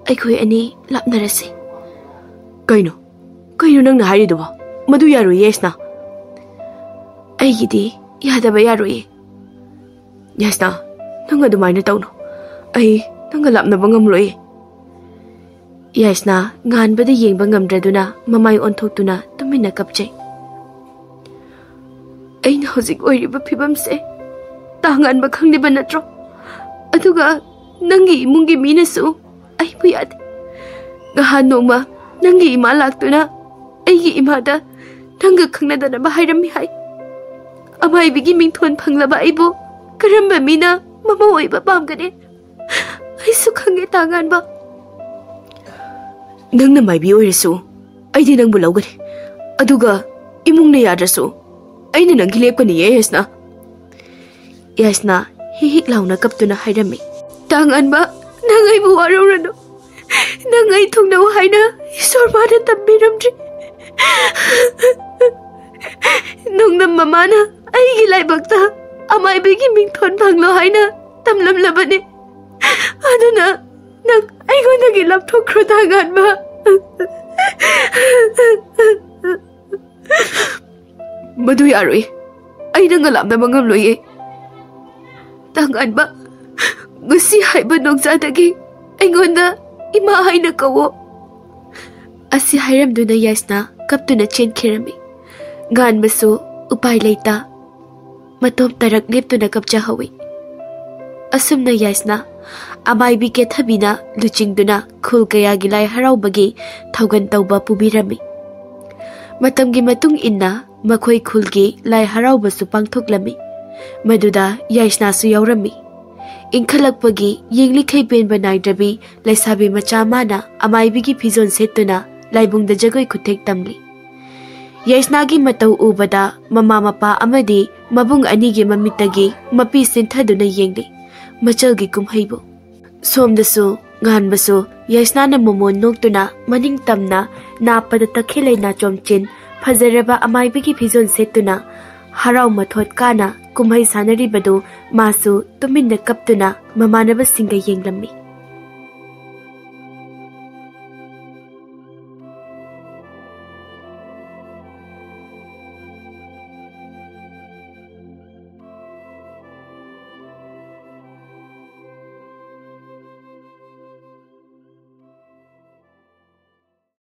ꯑꯩꯈꯣꯏ ꯑꯅꯤ ꯂꯥꯞꯅꯔꯁꯤ꯫" "ꯀꯩꯅꯣ? ꯀꯩꯅꯣ ꯅꯪꯅ ꯍꯥꯏꯔꯤꯗꯨꯕꯣ? ꯃꯗꯨ ꯌꯥꯔꯣꯏꯌꯦ, ꯌꯥꯏꯁꯅꯥ꯫" "ꯑꯩꯒꯤꯗꯤ ꯌꯥꯗꯕ ꯌꯥꯔꯣꯏꯌꯦ꯫" "ꯌꯥꯏꯁꯅꯥ, ꯅꯪ ꯑꯗꯨꯃꯥꯏꯅ ꯇꯧꯅꯨ꯫ ꯑꯩ ꯅꯪꯒ ꯂꯥꯞꯅꯕ ꯉꯝꯂꯣꯏꯌꯦ꯫" ꯌꯥꯏꯁꯅꯥ ꯉꯥꯟꯕꯗ ꯌꯦꯡꯕ ꯉꯝꯗ꯭ꯔꯗꯨꯅ ꯃꯃꯥꯏ ꯑꯣꯟꯊꯣꯛꯇꯨꯅ ꯇꯨꯃꯤꯟꯅ ꯀꯞꯆꯩ꯫ "ꯑꯩꯅ ꯍꯧꯖꯤꯛ ꯑꯣꯏꯔꯤꯕ ꯐꯤꯕꯝꯁꯦ ꯇꯥ ꯉꯥꯟꯕ ꯈꯪꯂꯤꯕ ꯅꯠꯇ꯭ꯔꯣ? ꯑꯗꯨꯒ ꯅꯪꯒꯤ ꯏꯃꯨꯡꯒꯤ ꯃꯤꯅꯁꯨ ꯑꯩꯕꯨ ꯌꯥꯗꯦ꯫ ꯉꯍꯥꯟ ꯅꯣꯡꯃ ꯅꯪꯒꯤ ꯏꯃꯥ ꯂꯥꯛꯇꯨꯅ ꯑꯩꯒꯤ ꯏꯃꯥꯗ ꯅꯪꯒ ꯈꯪꯅꯗꯅꯕ ꯍꯥꯏꯔꯝꯃꯤ ꯍꯥꯏ꯫ ꯑꯃꯥꯏꯕꯤꯒꯤ ꯃꯤꯡꯊꯣꯟ ꯐꯪꯂꯕ ꯑꯩꯕꯨ ꯀꯔꯝꯕ ꯃꯤꯅ ꯃꯃꯧ ꯑꯣꯏꯕ ꯄꯥꯝꯒꯅꯤ? ꯑꯩꯁꯨ ꯈꯪꯉꯦ, ꯇꯥ ꯉꯥꯟꯕ꯫" "ꯅꯪꯅ ꯃꯥꯏꯕꯤ ꯑꯣꯏꯔꯁꯨ ꯑꯩꯗꯤ ꯅꯪꯕꯨ ꯂꯧꯒꯅꯤ꯫ ꯑꯗꯨꯒ ꯏꯃꯨꯡꯅ ꯌꯥꯗ꯭ꯔꯁꯨ ꯑꯩꯅ ꯅꯪꯒꯤ ꯂꯦꯞꯀꯅꯤꯌꯦ, ꯌꯥꯏꯁꯅꯥ꯫" ꯌꯥꯏꯁꯅꯥ ꯍꯤꯛ ꯍꯤꯛ ꯂꯥꯎꯅ ꯀꯞꯇꯨꯅ ꯍꯥꯏꯔꯝꯃꯤ꯫ "ꯇꯥ ꯉꯥꯟꯕ, ꯅꯪ ꯑꯩꯕꯨ ꯋꯥꯔꯧꯔꯅꯨ꯫ ꯅꯪ ꯑꯩ ꯊꯨꯡꯅꯧ ꯍꯥꯏꯅ ꯏꯁꯣꯔ ꯃꯥꯅ ꯇꯝꯕꯤꯔꯝꯗ꯭ꯔꯤ꯫ ꯅꯣꯡꯗꯝ ꯃꯃꯥꯅ ꯑꯩꯒꯤ ꯂꯥꯏꯕꯛꯇ ꯑꯃꯥꯏꯕꯤꯒꯤ ꯃꯤꯡꯊꯣꯟ ꯐꯪꯂꯣ ꯍꯥꯏꯅ ꯇꯝꯂꯝꯂꯕꯅꯤ꯫ ꯑꯗꯨꯅ ꯅꯪ ꯑꯩꯉꯣꯟꯗꯒꯤ ꯂꯥꯞꯊꯣꯛꯈ꯭ꯔꯣ, ꯇꯥꯉꯥꯟꯕ꯫ ꯃꯗꯨ ꯌꯥꯔꯣꯏ꯫ ꯑꯩ ꯅꯪꯒ ꯂꯥꯞꯅꯕ ꯉꯝꯂꯣꯏꯌꯦ꯫ ꯇꯥꯉꯥꯟꯕ, ꯉꯁꯤ ꯍꯥꯏꯕ ꯅꯣꯡꯖꯥꯗꯒꯤ ꯑꯩꯉꯣꯟꯗ ꯏꯃꯥ ꯍꯥꯏꯅ ꯀꯧꯋꯣ꯫ ꯑꯁꯤ ꯍꯥꯏꯔꯝꯗꯨꯅ ꯌꯥꯏꯁꯅꯥ ꯀꯞꯇꯨꯅ ꯆꯦꯟꯈꯤꯔꯝꯃꯤ꯫ ꯉꯥꯟꯕꯁꯨ ꯎꯄꯥꯏ ꯂꯩꯇ ꯃꯇꯣꯝ ꯇꯔꯛ ꯂꯦꯞꯇꯨꯅ ꯀꯞꯆꯍꯧꯏ꯫ ꯑꯁꯨꯝꯅ ꯌꯥꯏꯁꯅꯥ ꯑꯃꯥꯏꯕꯤ ꯀꯦꯊꯕꯤꯅ ꯂꯨꯆꯤꯡꯗꯨꯅ ꯈꯨꯜ ꯀꯌꯥꯒꯤ ꯂꯥꯏ ꯍꯔꯥꯎꯕꯒꯤ ꯊꯧꯒꯜ ꯇꯧꯕ ꯄꯨꯕꯤꯔꯝꯃꯤ꯫ ꯃꯇꯝꯒꯤ ꯃꯇꯨꯡ ꯏꯟꯅ ꯃꯈꯣꯏ ꯈꯨꯜꯒꯤ ꯂꯥꯏ ꯍꯔꯥꯎꯕꯁꯨ ꯄꯥꯡꯊꯣꯛꯂꯝꯃꯤ꯫ ꯃꯗꯨꯗ ꯌꯥꯏꯁꯅꯥꯁꯨ ꯌꯥꯎꯔꯝꯃꯤ꯫ ꯏꯪꯈꯠꯂꯛꯄꯒꯤ ꯌꯦꯡꯂꯤꯈꯩ ꯄꯦꯟꯕ ꯅꯥꯏꯗ꯭ꯔꯕꯤ ꯂꯩꯁꯥꯕꯤ ꯃꯆꯥ ꯑꯃꯅ ꯑꯃꯥꯏꯕꯤꯒꯤ ꯐꯤꯖꯣꯜ ꯁꯦꯠꯇꯨꯅ ꯂꯥꯏꯕꯨꯡꯗ ꯖꯒꯣꯏ ꯈꯨꯊꯦꯛ ꯇꯝꯂꯤ꯫ ꯌꯥꯏꯁꯅꯥꯒꯤ ꯃꯇꯧ ꯎꯕꯗ ꯃꯃꯥ ꯃꯄꯥ ꯑꯃꯗꯤ ꯃꯕꯨꯡ ꯑꯅꯤꯒꯤ ꯃꯃꯤꯠꯇꯒꯤ ꯃꯄꯤ ꯁꯤꯟꯊꯗꯨꯅ ꯌꯦꯡꯂꯤ꯫ ꯃꯆꯜꯒꯤ ꯀꯨꯝꯍꯩꯕꯨ ꯁꯣꯝꯗꯁꯨ ꯉꯥꯟꯕꯁꯨ ꯌꯥꯏꯁꯅꯥꯅ ꯃꯣꯃꯣꯟ ꯅꯣꯛꯇꯨꯅ ꯃꯅꯤꯡ ꯇꯝꯅ ꯅꯥꯞꯄꯗ ꯇꯈꯦꯜꯂꯩ ꯅꯥꯆꯣꯝꯆꯤꯟ ꯐꯖꯔꯕ ꯑꯃꯥꯏꯕꯤꯒꯤ ꯐꯤꯖꯣꯜ ꯁꯦꯠꯇꯨꯅ ꯍꯔꯥꯎ ꯃꯊꯣꯠ ꯀꯥꯅ ꯀꯨꯝꯍꯩ ꯁꯥꯟꯅꯔꯤꯕꯗꯨ ꯃꯥꯁꯨ ꯇꯨꯃꯤꯟꯅ ꯀꯞꯇꯨꯅ ꯃꯃꯥꯟꯅꯕꯁꯤꯡꯒ ꯌꯦꯡꯂꯝꯃꯤ꯫